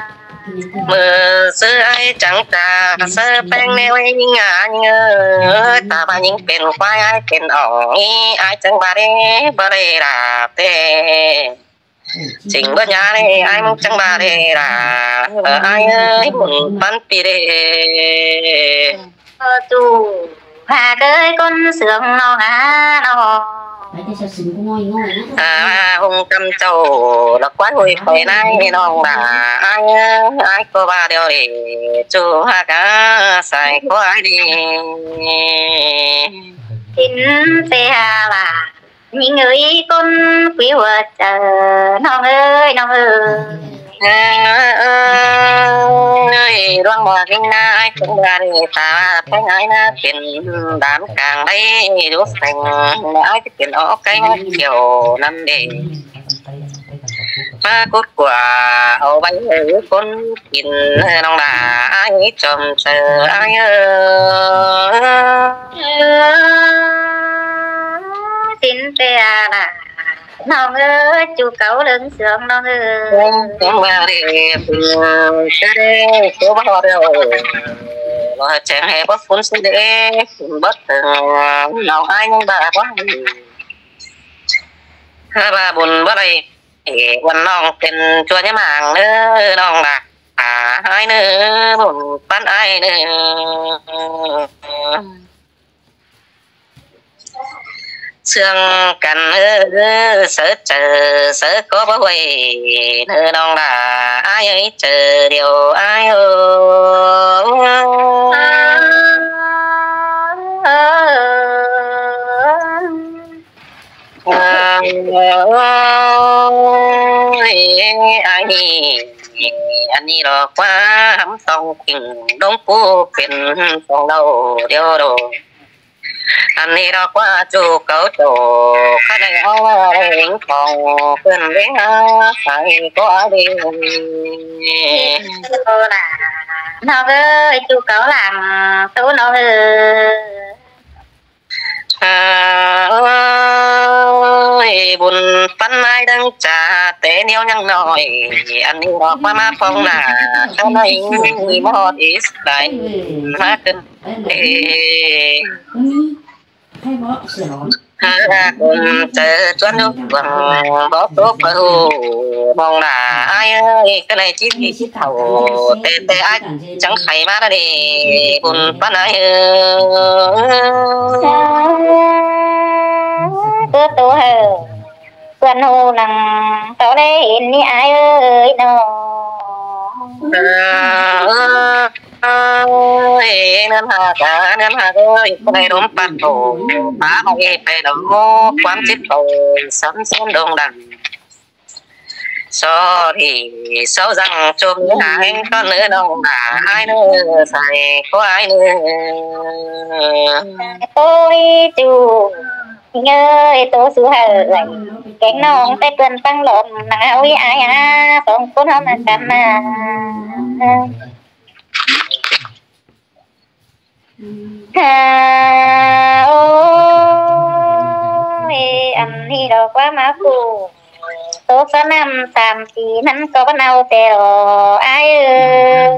ꞌMự sư ái chắng ta, sư ꞌpéng ꞌnéo ꞌnhính ái ꞌnhính ơi, ta ꞌva ꞌnhính pên ꞌquái ái pên ỏng ꞌnị, ái chắng ꞌva đé, báu đảy đả ꞌtẹ. Chính báu ꞌnhá đé, ái ꞌmứng chắng ꞌva đé đả, ơ, ái ơi, bun ꞌpắn pi đé. Ơ, ꞌchu hák ơi, ꞌcốn sương ꞌnọng hả ꞌnọng. À, hung căm chảu, lo ꞌquái hui khỏi ꞌnái ꞌnọng đả, ái ơi, ái ꞌcọ ꞌva điêu đê, ꞌchu hák á, sai ꞌcọ ái đi. Chính ꞌsứ hả ꞌlạ, ꞌnhính ơi, ꞌcốn quí hua chaư, ꞌnọng ơi, ꞌnọng ơi. Ơi, ꞌluống ꞌmá ꞌnhính ꞌná ái chắng ꞌva đé ta, ꞌpéng ái ꞌná pên đán cang đảy dú seng, ái ꞌchí pên ók cáy ꞌmá chiêu ꞌnặn đê. ꞌMá cút cua au ꞌvạy ꞌcốn kin, ơi ꞌnọng đả, ái chom chaư ái ơ. ꞌnọng ơi, ꞌchu cáu ꞌlớng sương ꞌnọng ơi. Chắng ꞌva đi, chớ đi, chớ báu ꞌhọt đi. Lo chắng hê báu phun sư đi, phun báu tơng, ꞌnọng ải ꞌnhắng ꞌva báu. Hơ ꞌva bun báu đảy, ꞌvắn ꞌnọng pên ꞌchua ꞌnhá mảng ꞌnớ, ꞌnọng ꞌva. Ải ꞌnớ, bun ꞌpắn ải ꞌnớ. Sương căn ơ, sáư chaư, sáư ꞌcọ báu huê, ꞌnớ ꞌnọng ꞌva, ải ơi, chaư điêu ải ơ. Ôi, ải ꞌnị, ꞌnị lo ꞌquá hăm tong kinh, đông pú pên tong đau điêu đô. ꞌNị lo ꞌquá ꞌchu cáu ꞌchọ, khá đảy au đảy tong pên đảy há, sai ꞌcọ đảy. Ôi, ꞌnọng ơi, ꞌchu cáu lăng, ꞌtố ꞌnọng ơi. Ôi, bun ꞌpắn ải đăng cha, té ꞌnéo ꞌnhắng ꞌnọi, ꞌnị lo ꞌquá ꞌmá phong nả, ꞌchớ ꞌnị ꞌmí ꞌmọt ít đảy, ꞌmá cơn. Ê. Há ꞌva bun chaư ꞌchuốn ꞌnụ quảng bó tố pơ hù, ꞌnọng ꞌva ải ơi, ꞌcọ đảy chít ꞌnị chít thảu, té té ải chắng khay ꞌmá ꞌnị, bun ꞌpắn ải ơ. Ơ, ꞌtố hảư, ꞌquán hù lăng, ꞌtố đảy hên ꞌnị ải ơi ꞌnớ. Ơ, ơ, ơ, ê, ꞌnặn hả, ꞌnặn hả ơi, ꞌcọ đảy đốm păn tổ, phá khỏi ê pay đỏ, ꞌquám chít tổ, sắm sắm đông đẳng. Só thì só răng chôm ải, ꞌcọ ꞌnớ ꞌnọng ꞌva ải ꞌnớ, sai ꞌcọ ải ꞌnớ. Ôi, ꞌchu, ꞌnị ơi, ꞌtố sú hảư, kéng ꞌnọng té ꞌpươn păng lom, nẳng ꞌháu ꞌi ải á, song ꞌcốn ꞌháu ꞌmá căn ꞌmá. Hả, ôi, ăn ꞌnị lo ꞌquá ꞌmá phủ. Tố sa năm sam sí ꞌnặn ꞌcọ báu ꞌnau té lo ải ơi.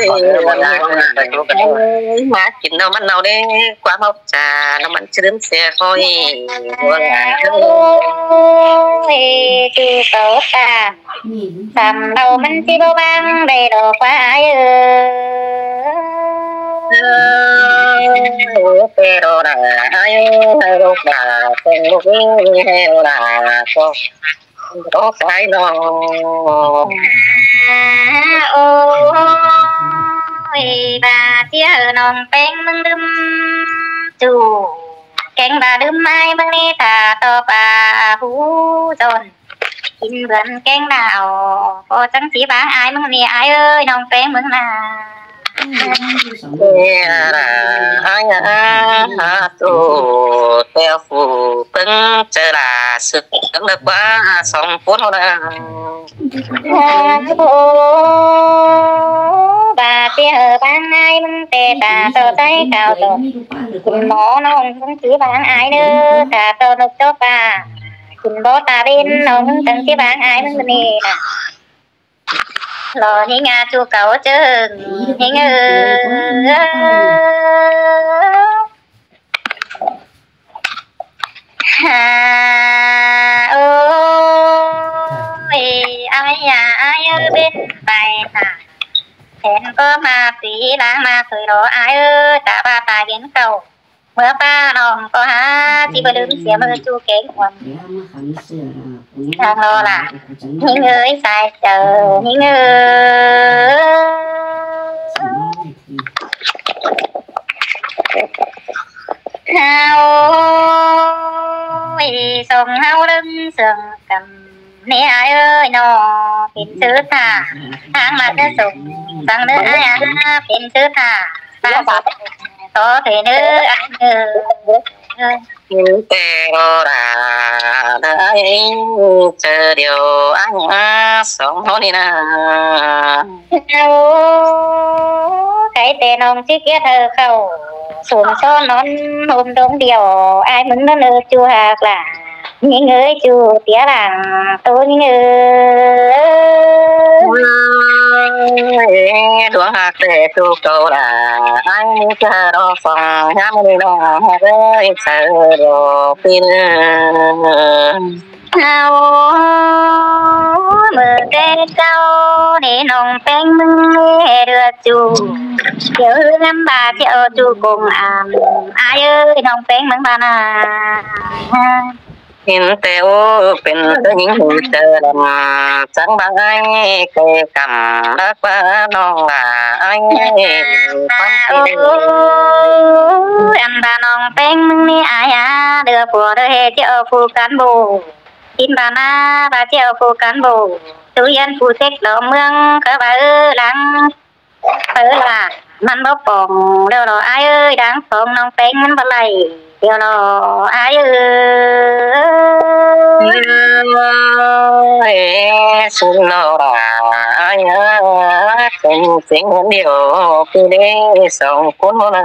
Ôi, ꞌmá kin ꞌnọ ꞌmắn ꞌnau đé, ꞌquá ꞌháu cha, ꞌnọ ꞌmắn chứ đớm xe khỏi. Ôi, ôi, ꞌchu cáu ta. Sam đau ꞌmắn ꞌchí báu bang đảy lo ꞌquá ải ơi. Ơ, ơ, té lo đa ải ơi, lốc đa, teng lốc ꞌnị hê lo đa, ꞌcọ, ꞌcọ sai ꞌnọ. À, ôi, ꞌva ꞌchí hảư ꞌnọng ꞌpéng ꞌmướng ꞌlứm ꞌchu, kéng ꞌva ꞌlứm ải ꞌmướng ꞌnị ta ꞌtọ ꞌva hú dôn. Kin bươn kéng đao, ꞌcọ chắng sí bang ải ꞌmướng ꞌnị ải ơi, ꞌnọng ꞌpéng ꞌmướng ꞌnạ. Ê, à, ải à, hả, ꞌchu, ꞌtẹ phủ ꞌpứng chaư đa sứk cắn đa ꞌquá song ꞌcốn ꞌháu đa. Hả, ơ, ꞌva ꞌchí hảư bang ải ꞌmướng té ta ꞌtọ ꞌchái cáo ꞌtọ. Kin ꞌmó ꞌnọng ꞌpứng sí bang ải ꞌnớ, ta ꞌtọ ꞌnộc chók ꞌva. Kin báu ta bên ꞌnọng ꞌpứng chắng sí bang ải ꞌmướng ꞌnị ꞌnạ. Lo ꞌnhính a ꞌchu cáu ꞌchớ ꞌnhính ơ. Hả, ôi, ải à, ải ơ bên phải ta. Hên ꞌcọ ꞌmá sí bang ꞌmá sui lo ải ơ, ta ꞌva ta hên cáu. ꞌMưa ꞌva ꞌnọng ꞌcọ hả, ꞌchí báu đưm sia ꞌmưa ꞌchu kéng ꞌquám. Thang lo ꞌla. ꞌNhính ơi, sai chaư, ꞌnhính ơi. Hả, ôi, song ꞌháu ꞌlớng sương căm. ꞌNị ải ơi ꞌnọ, pên sư thả. Tháng ꞌmá ꞌchớ sông, săng ꞌnớ ải à, pên sư thả. Tháng ꞌmá ꞌchớ sông, ꞌtó thể ꞌnớ ải ơi. Kin ꞌtẹ lo đa, đa ải, chaư điêu ải à, song ꞌháu ꞌnị ꞌnạ. Ô, khay ꞌtẹ ꞌnọng ꞌchí kiết hảư khảu. Sum so non hôm đông điêu, ai ꞌmứng nó nơ ꞌchu hák lả. ꞌNhính ơi ꞌchu tía làng, tô ꞌnhính ơi. Ôi, đuống hák tê ꞌchu câu lả, ai ꞌmứng cha đo song, nhắm đi nó hák ơi, sao đồ pin. Ao, ꞌmự ꞌtẹ sau ꞌnị ꞌnọng ꞌpéng ꞌmứng ꞌnị ꞌhế đưa ꞌchu. Điêu ꞌhứ ngắm ba ꞌchịu ꞌchu công an. Ai ơi, ꞌnọng ꞌpéng ꞌmứng ba na. Hin tê ô, pên tơ ꞌnhính hư chơ lăm, chắng ba ai, kê căm, đắc ba ꞌnọng ba ai. Ao, ăn ba ꞌnọng ꞌpéng ꞌmứng ꞌnị ai a, đưa pua đưa ꞌhế ꞌchịu phu cán bộ. Tin ba na ba ꞌchịu phu cán bộ, tu yên phu sếc lo ꞌmướng, khớ ba ư lăng. Khớ lả, ꞌmắn báu pong, điêu lo ai ơi, đáng sống ꞌnọng ꞌpéng ꞌmắn báu đảy, điêu lo ai ơi. Ê, sung lo lả, ai ơi, sung sing ꞌmắn điêu, cứ đế sống cún mô na.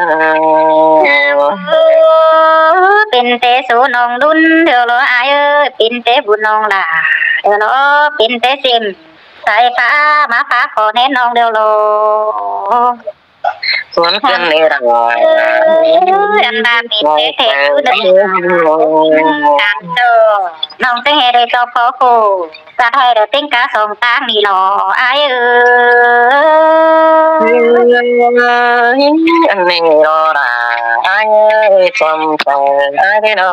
Pên tê số ꞌnọng đun, điêu lo ai ơi, pên tê bun ꞌnọng lả, điêu lo, pên tê sim. Sai phá, ꞌmá phá khó ꞌnê ꞌnọng điêu lo. Cuốn cơn lê đằng. Ăn ba pên tê tê ꞌchu đơ. Cám ꞌchơ. ꞌNọng ꞌchớ ꞌhế đảy ꞌchọ khó khổ. Cát ꞌhế đảy ꞌtếng cá song táng ꞌnị lo. Ai ơi. Ăn ꞌnị lo đà. Ai ơi, chom chai, ai đê lo.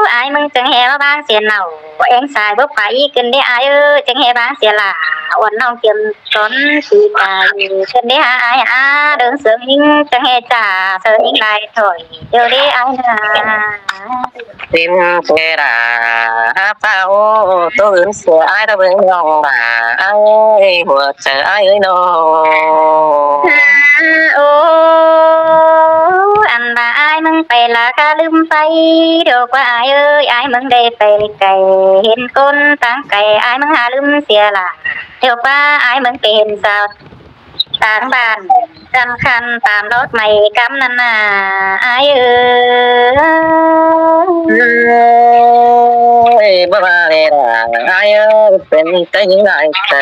Ai ꞌmứng ꞌchớ ꞌhế ꞌmá bang sia nảu. Eng sai bốc phá í ꞌcứn đế ai ơi, ꞌchớ ꞌhế bang sia lả. Uôn ꞌnọng kiêm tón sí ca ꞌcứn đế ha ai a, đớng sướng ꞌnhính ꞌchớ ꞌhế chả, sướng ꞌnhính lai thổi, điêu đế ai na. Tin tê đà, há pháo, tô ứn sia ai ta bưng ꞌnọng đà, ai, hua chơ ai ơi ꞌnọng. Ô, ăn ba ai ꞌmứng pay lả cá ꞌlứm pay, điêu ꞌquá ai ơi, ai ꞌmứng đảy pay cay, hên ꞌcốn táng cay, ai ꞌmứng hả ꞌlứm sia lả, điêu ꞌquá ai ꞌmứng pay hên sao, táng bản, căn khăn tăm lót mảy cắm năn nả, ai ơi. Ê, bá ba lê đà, ai ơi, pên tê ꞌnhính lai tơ,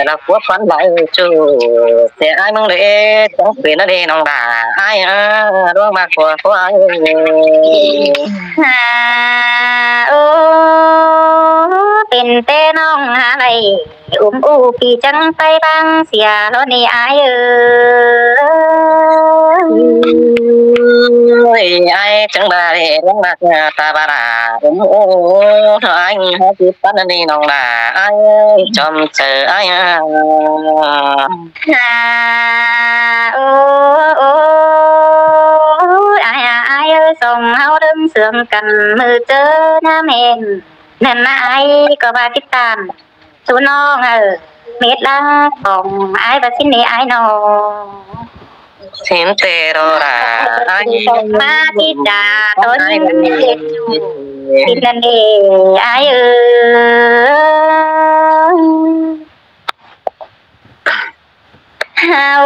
lả cua phắn lai ꞌchu. Sia ai ꞌmứng đảy, chắng pên ná đê ꞌnọng đà, ai ơi, đuống bác cua cua ai ơi. Ha, ô, pên tê ꞌnọng hả lai, ứm ú phi chắng pay bang sia lo ꞌnị ai ơi. Ôi, ai chắng ba đê, đuống bác ta ba đà, ứm ú, nó ai hả phi phắn ná đê ꞌnọng đà, ai chom chơ ai a. Ha, ô, ô, ai a, ai ơi, song ꞌháu đơng sướng căn ꞌmự ꞌchớ ꞌnhám hên. Năn ꞌnạ ai ꞌcọ ba tít tam. Sú ꞌnọng ơ, mết lăng khong ai ba sính ꞌnị ai ꞌnọng. Sính tê ꞌro đà ai. Ba tít đà ꞌtố ꞌnhính ai ꞌnị. Sính năn ꞌnị ai ơ. Hao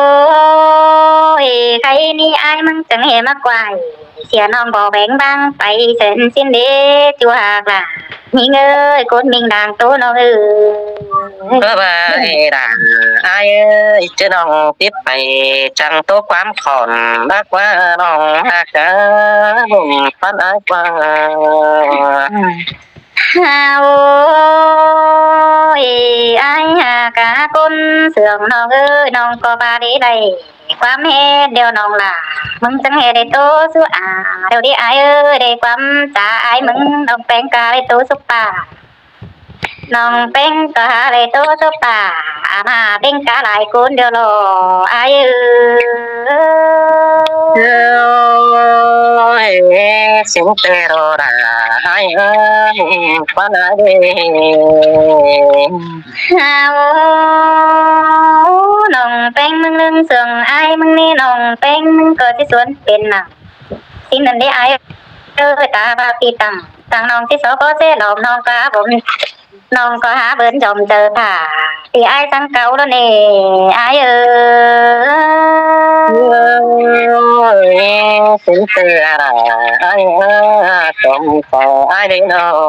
ơi, khay ꞌnị ai ꞌmứng chắng ꞌhế ꞌmá quay. Sia ꞌnọng báu béng bang pay sên sính đế ꞌchu hák lả. ꞌNhính ơi, ꞌcốn ꞌminh đang ꞌtố ꞌnọng ơi. Bá ba ê đà, ai ơi, ꞌchớ ꞌnọng píp pay chắng ꞌtố ꞌquám khỏn, bác ꞌquá ꞌnọng hák cá, bum phắn ai ꞌquá. Hao ơi, ai hả cá ꞌcốn sương ꞌnọng ơi, ꞌnọng ꞌcọ ba đé đảy ꞌquám ꞌhế điêu ꞌnọng lả. ꞌMứng chắng ꞌhế đảy ꞌtố sú a, điêu đé ai ơi, đảy ꞌquám chả ai ꞌmứng ꞌnọng ꞌpéng cá đảy ꞌtố sú pả. ꞌNọng ꞌpéng cá hả đảy ꞌtố sú pả, a ꞌmá ꞌpéng cá lai ꞌcốn điêu lo ai ơi. Ôi, sính tê ꞌro đà ai ơi, ꞌquá na đê. Hao, ꞌnọng ꞌpéng ꞌmứng ꞌlứng sương ai ꞌmứng ꞌnị, ꞌnọng ꞌpéng ꞌmứng ꞌcọ ꞌchí suôn pên nẳng. Sính năn đé ai ơi, ta ba phi tẳng, tẳng ꞌnọng ꞌchí so bó sé lom ꞌnọng cá bốm. ꞌNọng ꞌcọ hả bươn chom chơ thả, ti ai săng cáu ꞌlụt ꞌnị, ai ơi. Sính tư a đả ai ơi, chom phaư ai đảy nau.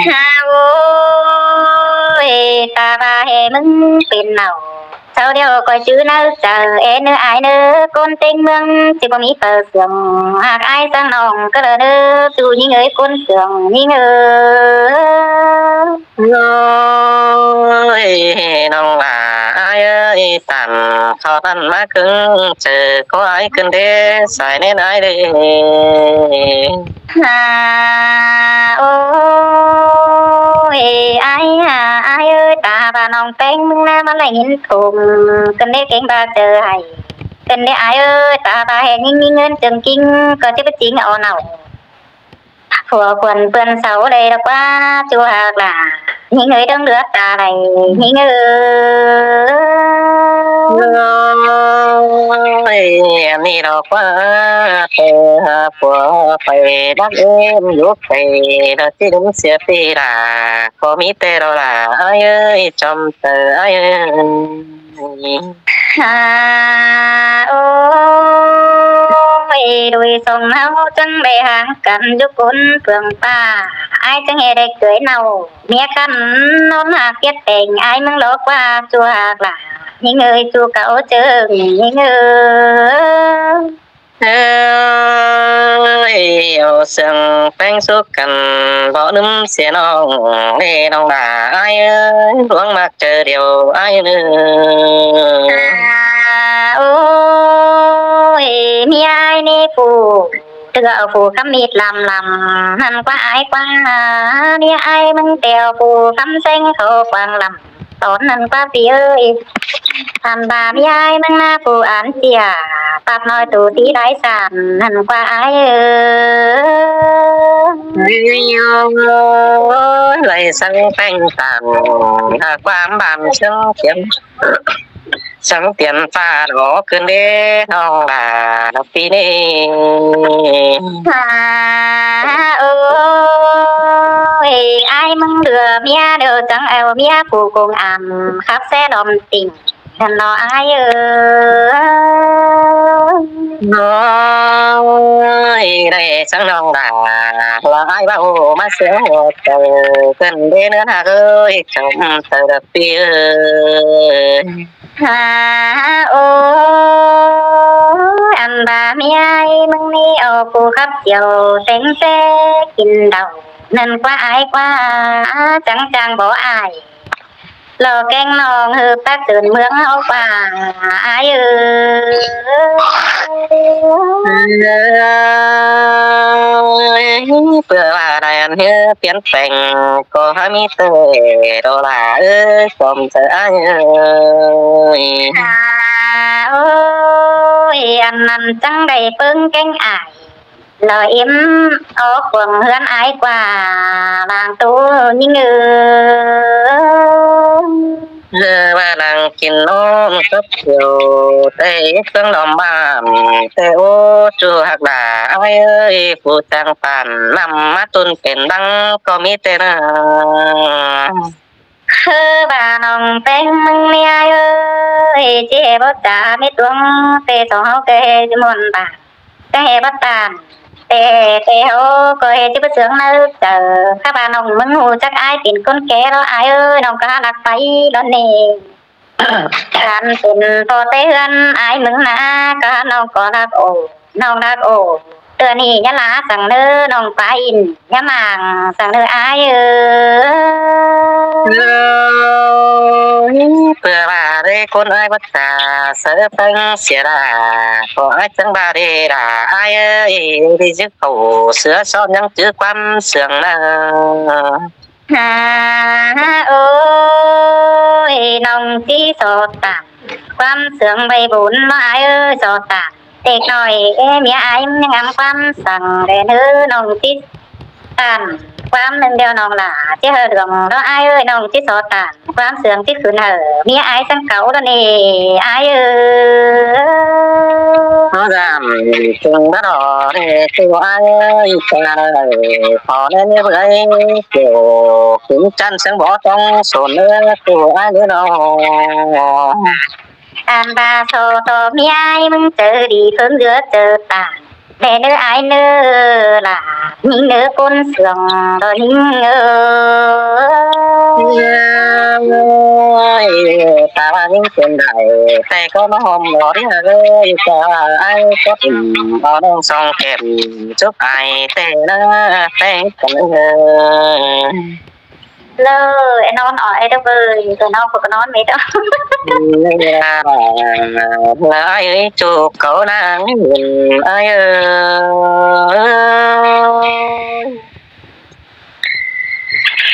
Ha ôi, ta ꞌva ꞌhế ꞌmứng pên nau, sau điêu ꞌcoi chứ ꞌnớ chaư é ꞌnớ ai ꞌnớ, ꞌcốn ꞌtếng ꞌmướng ꞌchí báu ꞌmí phaư sương ꞌhặc ai ꞌsướng ꞌnọng ꞌcọ ꞌlơ ꞌnớ, ꞌchu ꞌnhính ơi ꞌcốn sương ꞌnhính ơi. Ôi, ꞌnọng ꞌva ai ơi, tản khảu ꞌtan ꞌmá ꞌcứng chaư, ꞌcọ ai ꞌcứn đé sai ꞌnén ai đảy. Ha ôi, ai ha, ai ơi, ta ꞌva ꞌnọng ꞌpéng ꞌmứng ꞌná ꞌmá ꞌlạy ꞌnghín thôm, ꞌcứn đé kéng ꞌva chaư hảy, ꞌcứn đé ai ơi, ta ꞌva ꞌhế ꞌnhính ꞌnhính ꞌngớn ꞌchương ꞌkính, ꞌcọ ꞌchí báu chính au nau. Phua khuôn ꞌpươn sau đảy ꞌlẹo ꞌquá, ꞌchu ꞌhặc lả ꞌnhính ơi, ꞌtếng ꞌlứa ta đảy ꞌnhính ơi. Ôi, ꞌnị ꞌlẹo ꞌquá, ꞌtẹ ha phua pay đắc ꞌếm dú pay, ꞌlẹo ꞌchí đớng sia ꞌpi lả, ꞌcọ ꞌmí ꞌtẹ ꞌlẹo lả ai ơi, chom phaư ai ơi. Ha ôi, đuổi song ꞌháu chắng đảy háng căn dú ꞌcốn phường ꞌpá, ai chắng ꞌhế đảy ꞌcới nau, ꞌmía căn ꞌnón ꞌhặc kiết peng, ai ꞌmứng ꞌló ꞌquá ꞌchu ꞌhặc lả ꞌnhính ơi, ꞌchu cáu ꞌchương ꞌnhính ơi. Ơi, au sương ꞌpéng súc căn, báu ꞌnúm sia ꞌnọng, ê ꞌnọng ꞌva ai ơi, ꞌluống ꞌmặc chaư điêu ai ꞌnớ. Ha ôi, ꞌmía ai ꞌnị phủ, ꞌtưa au phủ khắm mịt lăm lăm, ꞌnặn ꞌquá ai ꞌquá, ꞌmía ai ꞌmứng ꞌtẹ au phủ khắm seng khảu quang lăm. Tón ꞌnặn ꞌquá ꞌpi ơi, ăn ꞌva ꞌmía ai ꞌmứng ꞌná phủ ăn ꞌchịa, ꞌpặp ꞌnọi tu tí đái san ꞌnặn ꞌquá ai ơi. Ôi, ꞌlạy săng ꞌpéng tản, ꞌhặc ꞌquám bản săng tiên, săng tiên pha đỏ ꞌcứn đé ꞌnọng ꞌva ꞌpi ꞌnị. Ha ôi, ai ꞌmứng ꞌlứa ꞌmía điêu chắng au ꞌmía phủ công an khắp ꞌsé đom tỉnh. Hẳn lo ai ơi. Ôi, đảy săng ꞌnọng ꞌva, ꞌlạ ai ꞌva ô ꞌmá sướng ô tơ, ꞌcứn đé ꞌnớ ꞌhặc ơi, chom tơ đa ꞌpi ơi. Ha ôi, ăn ꞌva ꞌmía ai ꞌmứng ꞌnị au phủ khắp chiêu seng ꞌsé kin đau, ꞌnặn ꞌquá ai ꞌquá, chắng chang báu ai. Lo kéng ꞌnọng ꞌhứ ꞌpặc sưn ꞌmướng ꞌháu ꞌquá ai ơi. Ơi, ꞌpưa ꞌva đảy ăn ꞌhứ piến peng, ꞌcọ ꞌhứ ꞌmí ꞌtẹ đô la ơi, chom chaư ai ơi. Ha ôi, ăn ꞌnặn chắng đảy ꞌpơng kéng ai. Lo im ók cuông ꞌhướn ai ꞌquá, ꞌváng ꞌtố ꞌnhính ơi. Lơ ꞌva lăng kin ꞌnón cắp chiêu, ꞌtẹ ꞌsướng đom bản, ꞌtẹ ô ꞌchu ꞌhặc đa ai ơi, phủ chang pản ꞌnặm ꞌmá ꞌtun pên đăng ꞌcọ ꞌmí ꞌtẹ ꞌnớ. Hơ ꞌva ꞌnọng ꞌpéng ꞌmứng ꞌnị ai ơi, ꞌchí ꞌhế báu chả mết ꞌluống, ꞌtẹ song ꞌháu ꞌcọ ꞌhế ꞌchí ꞌmuôn bản, ꞌcọ ꞌhế báu tản, ꞌtẹ ꞌtẹ ꞌháu ꞌcọ ꞌhế ꞌchí báu sướng ꞌnớ chaư. Khắp ꞌva ꞌnọng ꞌmứng ꞌhụ chắc ai pên ꞌcốn ké lo ai ơi, ꞌnọng ꞌcọ hák đắc pay lo ꞌnị. Căn pên ꞌpo ꞌtẹ ꞌhướn ai ꞌmứng ꞌná, ꞌcọ ꞌnọng ꞌcọ đắc ổ, ꞌnọng đắc ổ. Tưa ꞌnị ꞌnhá ꞌlạ săng ꞌnớ, ꞌnọng pá in ꞌnhá mảng săng ꞌnớ ai ơi. ꞌPưa ꞌva đảy ꞌcốn ai báu chả, saư ꞌpéng sia đa, ꞌcọ ai chắng ꞌva đảy đa ai ơi, đi dứt khổ sửa sót ꞌnhắng chứ ꞌquám sương ꞌnớ. Ha ha ôi, ꞌnọng ꞌchí so tản ꞌquám sương ꞌvạy bôn lo ai ơi, so tản tếc ꞌnọi ê ꞌmía ai ꞌnhắng ꞌquám săng đe ꞌnớ, ꞌnọng ꞌchí tản ꞌquám ꞌnưng đeo ꞌnọng ꞌlạ ꞌchí hảư đường lo ai ơi, ꞌnọng ꞌchí so tản ꞌquám sương ꞌchí khửn hảư ꞌmía ai săng cáu lo ꞌnị ai ơi. Nó dám chừng bát đỏ đe ꞌchu ai ơi, cha ơi, phó đe ꞌnhớ bưởi chiêu khửn chăn sương bó tóng sôn ꞌnớ ꞌchu ai ꞌnớ ꞌnọng. Ăn ꞌva so ꞌto ꞌmí ải ꞌmứng chaư đi ꞌphớng ꞌdứa chaư tản. Đe ꞌnớ ải ꞌnớ lả, ꞌnhính ꞌnớ ꞌcốn sương ꞌto ꞌnhính ơi. Ta ꞌva ꞌnhính ꞌcốn đảy, ꞌtẹ ꞌcọ ꞌmá ꞌhôm lỏ đi ơi, ta ải ꞌcọ ꞌnhính, ꞌo ꞌnọng song kẻm, chúc ải ꞌtẹ ꞌnớ, ꞌtẹ ꞌcốn ơi. Lơ, ải ꞌnón ải đaư ꞌvới, ải ꞌnón ꞌcọ ꞌnón mết. Ải ơi, chúc cáu ꞌnáng ải ơi.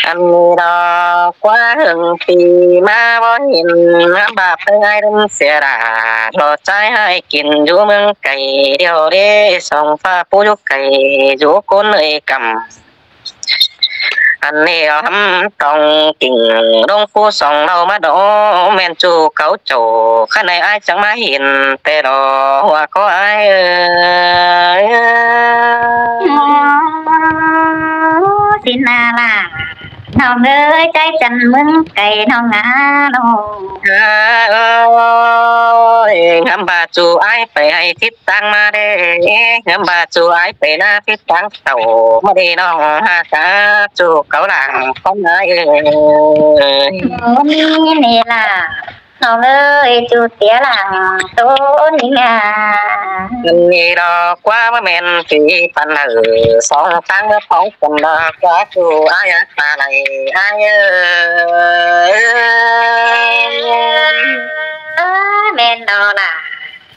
Ăn ꞌnị ꞌlọ ꞌquá ꞌhướng pi ꞌmá báu hên, ꞌhăm ꞌva ꞌpéng ải đưm sia đa, lo ꞌchái ải kin dú ꞌmướng cay, điêu đế song ꞌphạ pú dú cay, dú ꞌcốn ơi căm. Ăn ꞌnị ꞌlọ ꞌhăm tong kin ꞌlống pú song ꞌlẹo ꞌmá đo, ꞌmen ꞌchu cáu chảu, khăn ải ải chắng ꞌmá hên, ꞌtẹ ꞌlọ ꞌhua ꞌcọ ải ơi. Ôi, xin à là, ꞌnọng ơi, ꞌchái chăn ꞌmướng cay ꞌnọng à ꞌnọng. Ơi, ꞌhăm ꞌva ꞌchu ải pay ải thít táng ꞌmá đé, ꞌhăm ꞌva ꞌchu ải pay ꞌná thít táng tảu ꞌmá đé ꞌnọng ha cá ꞌchu cáu lăng ꞌphắn ải ơi. Ôi, ꞌnị là ꞌnọng ơi, ꞌchu tía lăng ꞌtố ꞌnị à. Ăn ꞌnị ꞌlọ ꞌquá ꞌmá ꞌmen phi păn hảư, song táng ꞌmá phóng păn ꞌlọ ꞌquá ꞌchu ải ải ta đảy ải ơi. Ơ, ꞌmen ꞌlọ lả,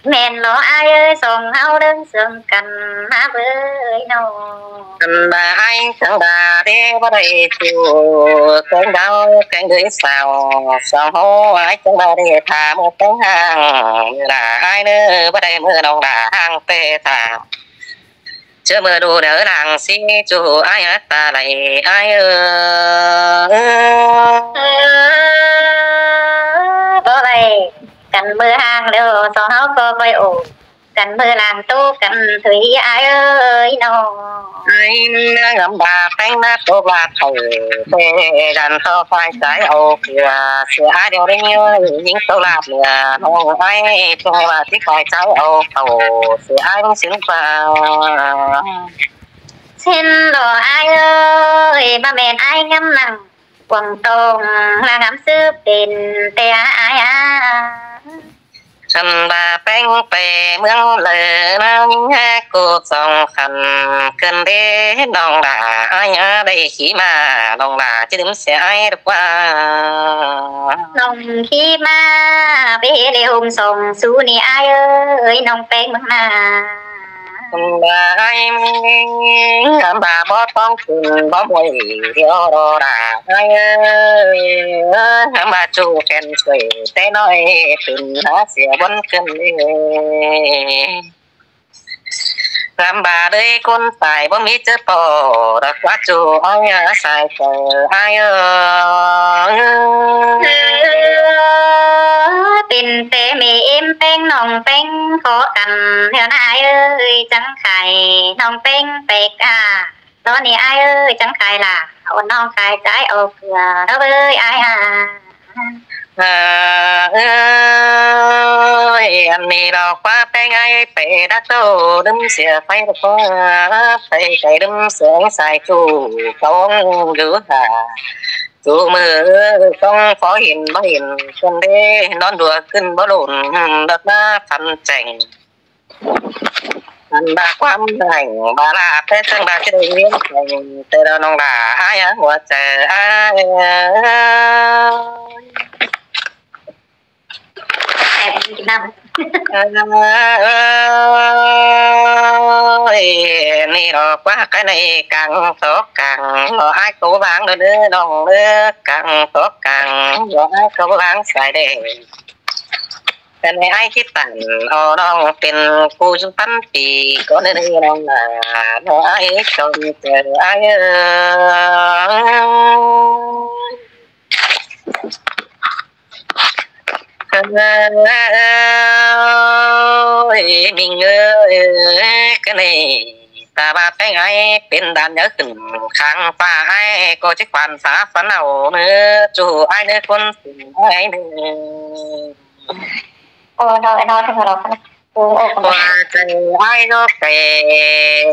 ꞌmen ꞌlọ ải ơi, song ꞌháu đơng sương căn ꞌmá ꞌvới ꞌnọng. Ăn ꞌva ải chắng ꞌva đé báu đảy ꞌchu, kéng đao kéng đưới sao, song ꞌháu ải chắng ꞌva đé tha ꞌmưa ꞌpéng ꞌháng, lả ải ꞌnớ báu đảy ꞌmưa ꞌnọng lả ꞌháng ꞌtẹ tha. ꞌChớ ꞌmưa đu đaư lăng ꞌsí ꞌchu ải ải ta đảy ải ơi. Báu đảy, căn ꞌmưa ꞌháng ꞌlẹo song ꞌháu ꞌcọ ꞌvạy ổ. Căn ꞌmưa lăng ꞌtố căn thủi ải ơi ꞌnọng. Ải ꞌnớ ꞌhăm ꞌva ꞌpéng ꞌná ꞌtố ꞌva thảu, ꞌtẹ dăn ꞌtố ꞌphai chái au kưa, sia ải điêu đế ꞌnhính ꞌtố lạp nia ꞌnọng ải, ꞌchong ꞌva tí ꞌphai chái au thảu, sia ải ꞌmứng ꞌsịn ꞌva. Xin ꞌlọ ải ơi, ꞌva ꞌmen ải ngắm năng quảng tông là ngắm sư pên ꞌtẹ ải à. Ăn ꞌva ꞌpéng pay ꞌmướng đaư ꞌnáng ꞌcọ song khăn, ꞌcứn đế ꞌnọng lả ải à, đảy khí ꞌmá ꞌnọng lả ꞌchí đưm sia ải đa ꞌquá. ꞌNọng khí ꞌmá báu đảy ꞌhôm song sú ꞌnị ải ơi, ꞌnọng ꞌpéng ꞌmướng ꞌná. Ăn ꞌva ải ꞌmướng, ꞌhăm ꞌva báu tong ꞌcứn báu ꞌmuôn điêu ꞌlọ lả ải ơi. ꞌHăm ꞌva ꞌchu khen suối ꞌtẹ ꞌnọi, tứn hả sia bón ꞌcứn ꞌlé. ꞌHăm ꞌva đới ꞌcốn tai báu ꞌmí ꞌchớ ꞌpo, đa ꞌquá ꞌchu ải à sai ꞌtẹ ải ơi. Pên ꞌtẹ ꞌmí ꞌếm ꞌpéng ꞌnọng ꞌpéng khó căn, ꞌhiếu ꞌnạ ải ơi, chắng khai ꞌnọng ꞌpéng pek à. Đó ꞌnị ải ơi, chắng khai lả, ôn ꞌnọng khai chái au kưa, đó ꞌvới ải à. À, ơi, ăn ꞌnị ꞌlọ ꞌquá ꞌpéng ải pay đắc tô, đưm sia ꞌphái đa ꞌquá, ꞌphái ꞌchái đưm sia sai ꞌchu, ꞌcóng dú hả. ꞌChu ꞌmưa ꞌcóng khó hên báu hên, ꞌcứn đế ꞌnón đua ꞌcứn báu lôn, đọt ꞌmá phăn chẻng. Ăn ꞌva ꞌquám đảy, ꞌva lả ꞌtẹ chắng ꞌva ꞌchí đảy ꞌliến chẻng, ꞌtẹ ꞌlọ ꞌnọng lả ải à, hua chảu ải. Em năm. Ơi, ꞌnị ꞌlọ ꞌquá cái này căng tó căng, ꞌlọ ải ꞌcọ ꞌváng đơ đơ ꞌnọng đơ, căng tó căng, ꞌlọ ải ꞌcọ ꞌváng sai đe. Cái này ải khít tản, ơ, ꞌnọng pên ꞌcu dú tắn pi, ꞌcọ đơ đơ ꞌnọng lả, ꞌlọ ải chong chảu ải ơi. Ơi, ꞌmính ơi, cái này ta ꞌva ꞌpéng ải pên đan nhớ khửn khang pha ải, ꞌcọ ꞌchí khoăn phá phắn au ꞌnớ, ꞌchu ải ꞌnớ ꞌcốn sưng ải ꞌnớ. Ơ, nó, nó thì nó, nó, ơ, ơ, ơ. Qua chai ải dú kẻ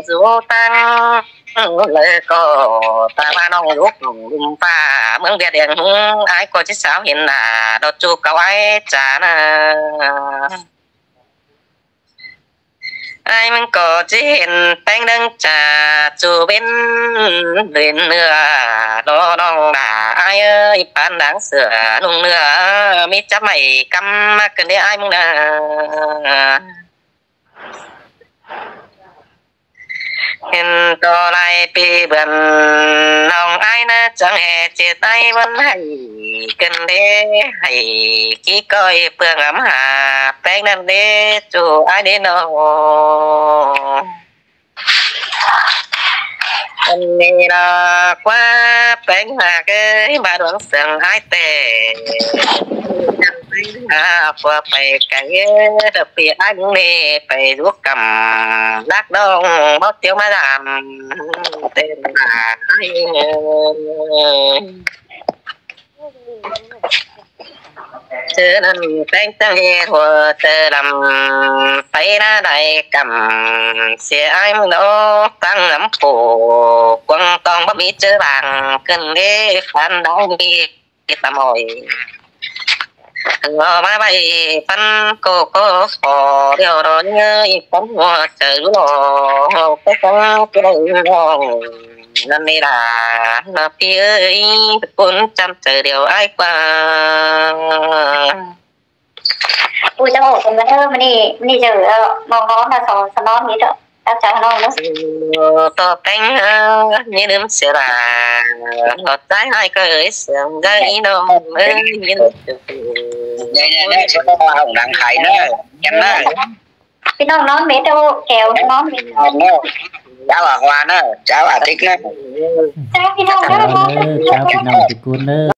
dú ꞌtáng, ꞌlới ꞌcọ ta ꞌva ꞌnọng dú ꞌcọ ꞌlum ꞌphạ ꞌmướng Việt Nam, ải ꞌcọ ꞌchí sáo hên nả, đó ꞌchu cáu ải chả nả. Ải ꞌmứng ꞌcọ ꞌchí hên ꞌpéng đơng chả ꞌchu bến đuổi nưa, đó ꞌnọng đả ải ơi, phán đáng sửa ꞌnung nưa, ꞌmí chắp mảy cắm mắc cơn đế ải ꞌmứng nả. Hên ꞌto lai pi bươn ꞌnọng ải nả, chắng ꞌhê chết ải bươn hảy cơn đế, hảy kí ꞌcoi ꞌpưa ngắm hả ꞌpéng ꞌnặn đế ꞌchu ải đế ꞌnọng. Ăn ꞌnị ꞌnọ ꞌquá ꞌpéng ꞌmặc ới, ꞌmá đuống sương ải ꞌtẹ. Ăn ꞌpéng ꞌmặc ꞌquá pay cai, đa ꞌpi ải ꞌnị pay dú căm, lác đong báu ꞌtiếu ꞌmá dăm, tên ꞌmặc ải. ꞌChớ ꞌnặn ꞌpéng ꞌchắng ꞌhê hua ꞌchớ lăm, pay ná đảy căm, sia ải ꞌmứng ꞌnọ ꞌtáng ngắm phủ, cuông tong báu ꞌmí ꞌchớ bang, cơn đế phán đáng ꞌmí tăm ꞌhọi. Lo ꞌmá ꞌvạy phắn ꞌcọ ꞌcọ khỏ điêu đó ꞌnhới, phắn hua ꞌchớ lo, ꞌcọ ꞌcọ ꞌcọ đảy lo. ꞌNặn ꞌnị đa, ꞌnọ ꞌpi ới, ꞌcốn chăm ꞌchớ điêu ải ꞌquá. Ui, chắng ổ, ꞌcốn ꞌmá ꞌnị, ꞌmá ꞌnị ꞌchớ, ơ, ꞌmá ꞌnọ ꞌnọ song, song ꞌnọng ꞌmí ꞌchớ, chắng chắng ꞌnọng ꞌnớ. Ơ, ꞌto ꞌpéng, ơ, ꞌnhới ꞌnưng sia đa, ꞌlọt ꞌchái ải ꞌcọ ới, sương ꞌchái ꞌnọng ới, ꞌnhới ꞌnưng. Đây, đây, đây, cho nó hỏng đáng khai ꞌnớ, em ꞌnớ. ꞌPi ꞌnọng ꞌnón mết ꞌtẹ, kéo ꞌnón mết. Cháo bà Hoa ꞌnớ, cháo bà Thích ꞌnớ. Chào ꞌpi ꞌnọng ꞌnớ, chào ꞌpi ꞌnọng ꞌchu ꞌcốn ꞌnớ.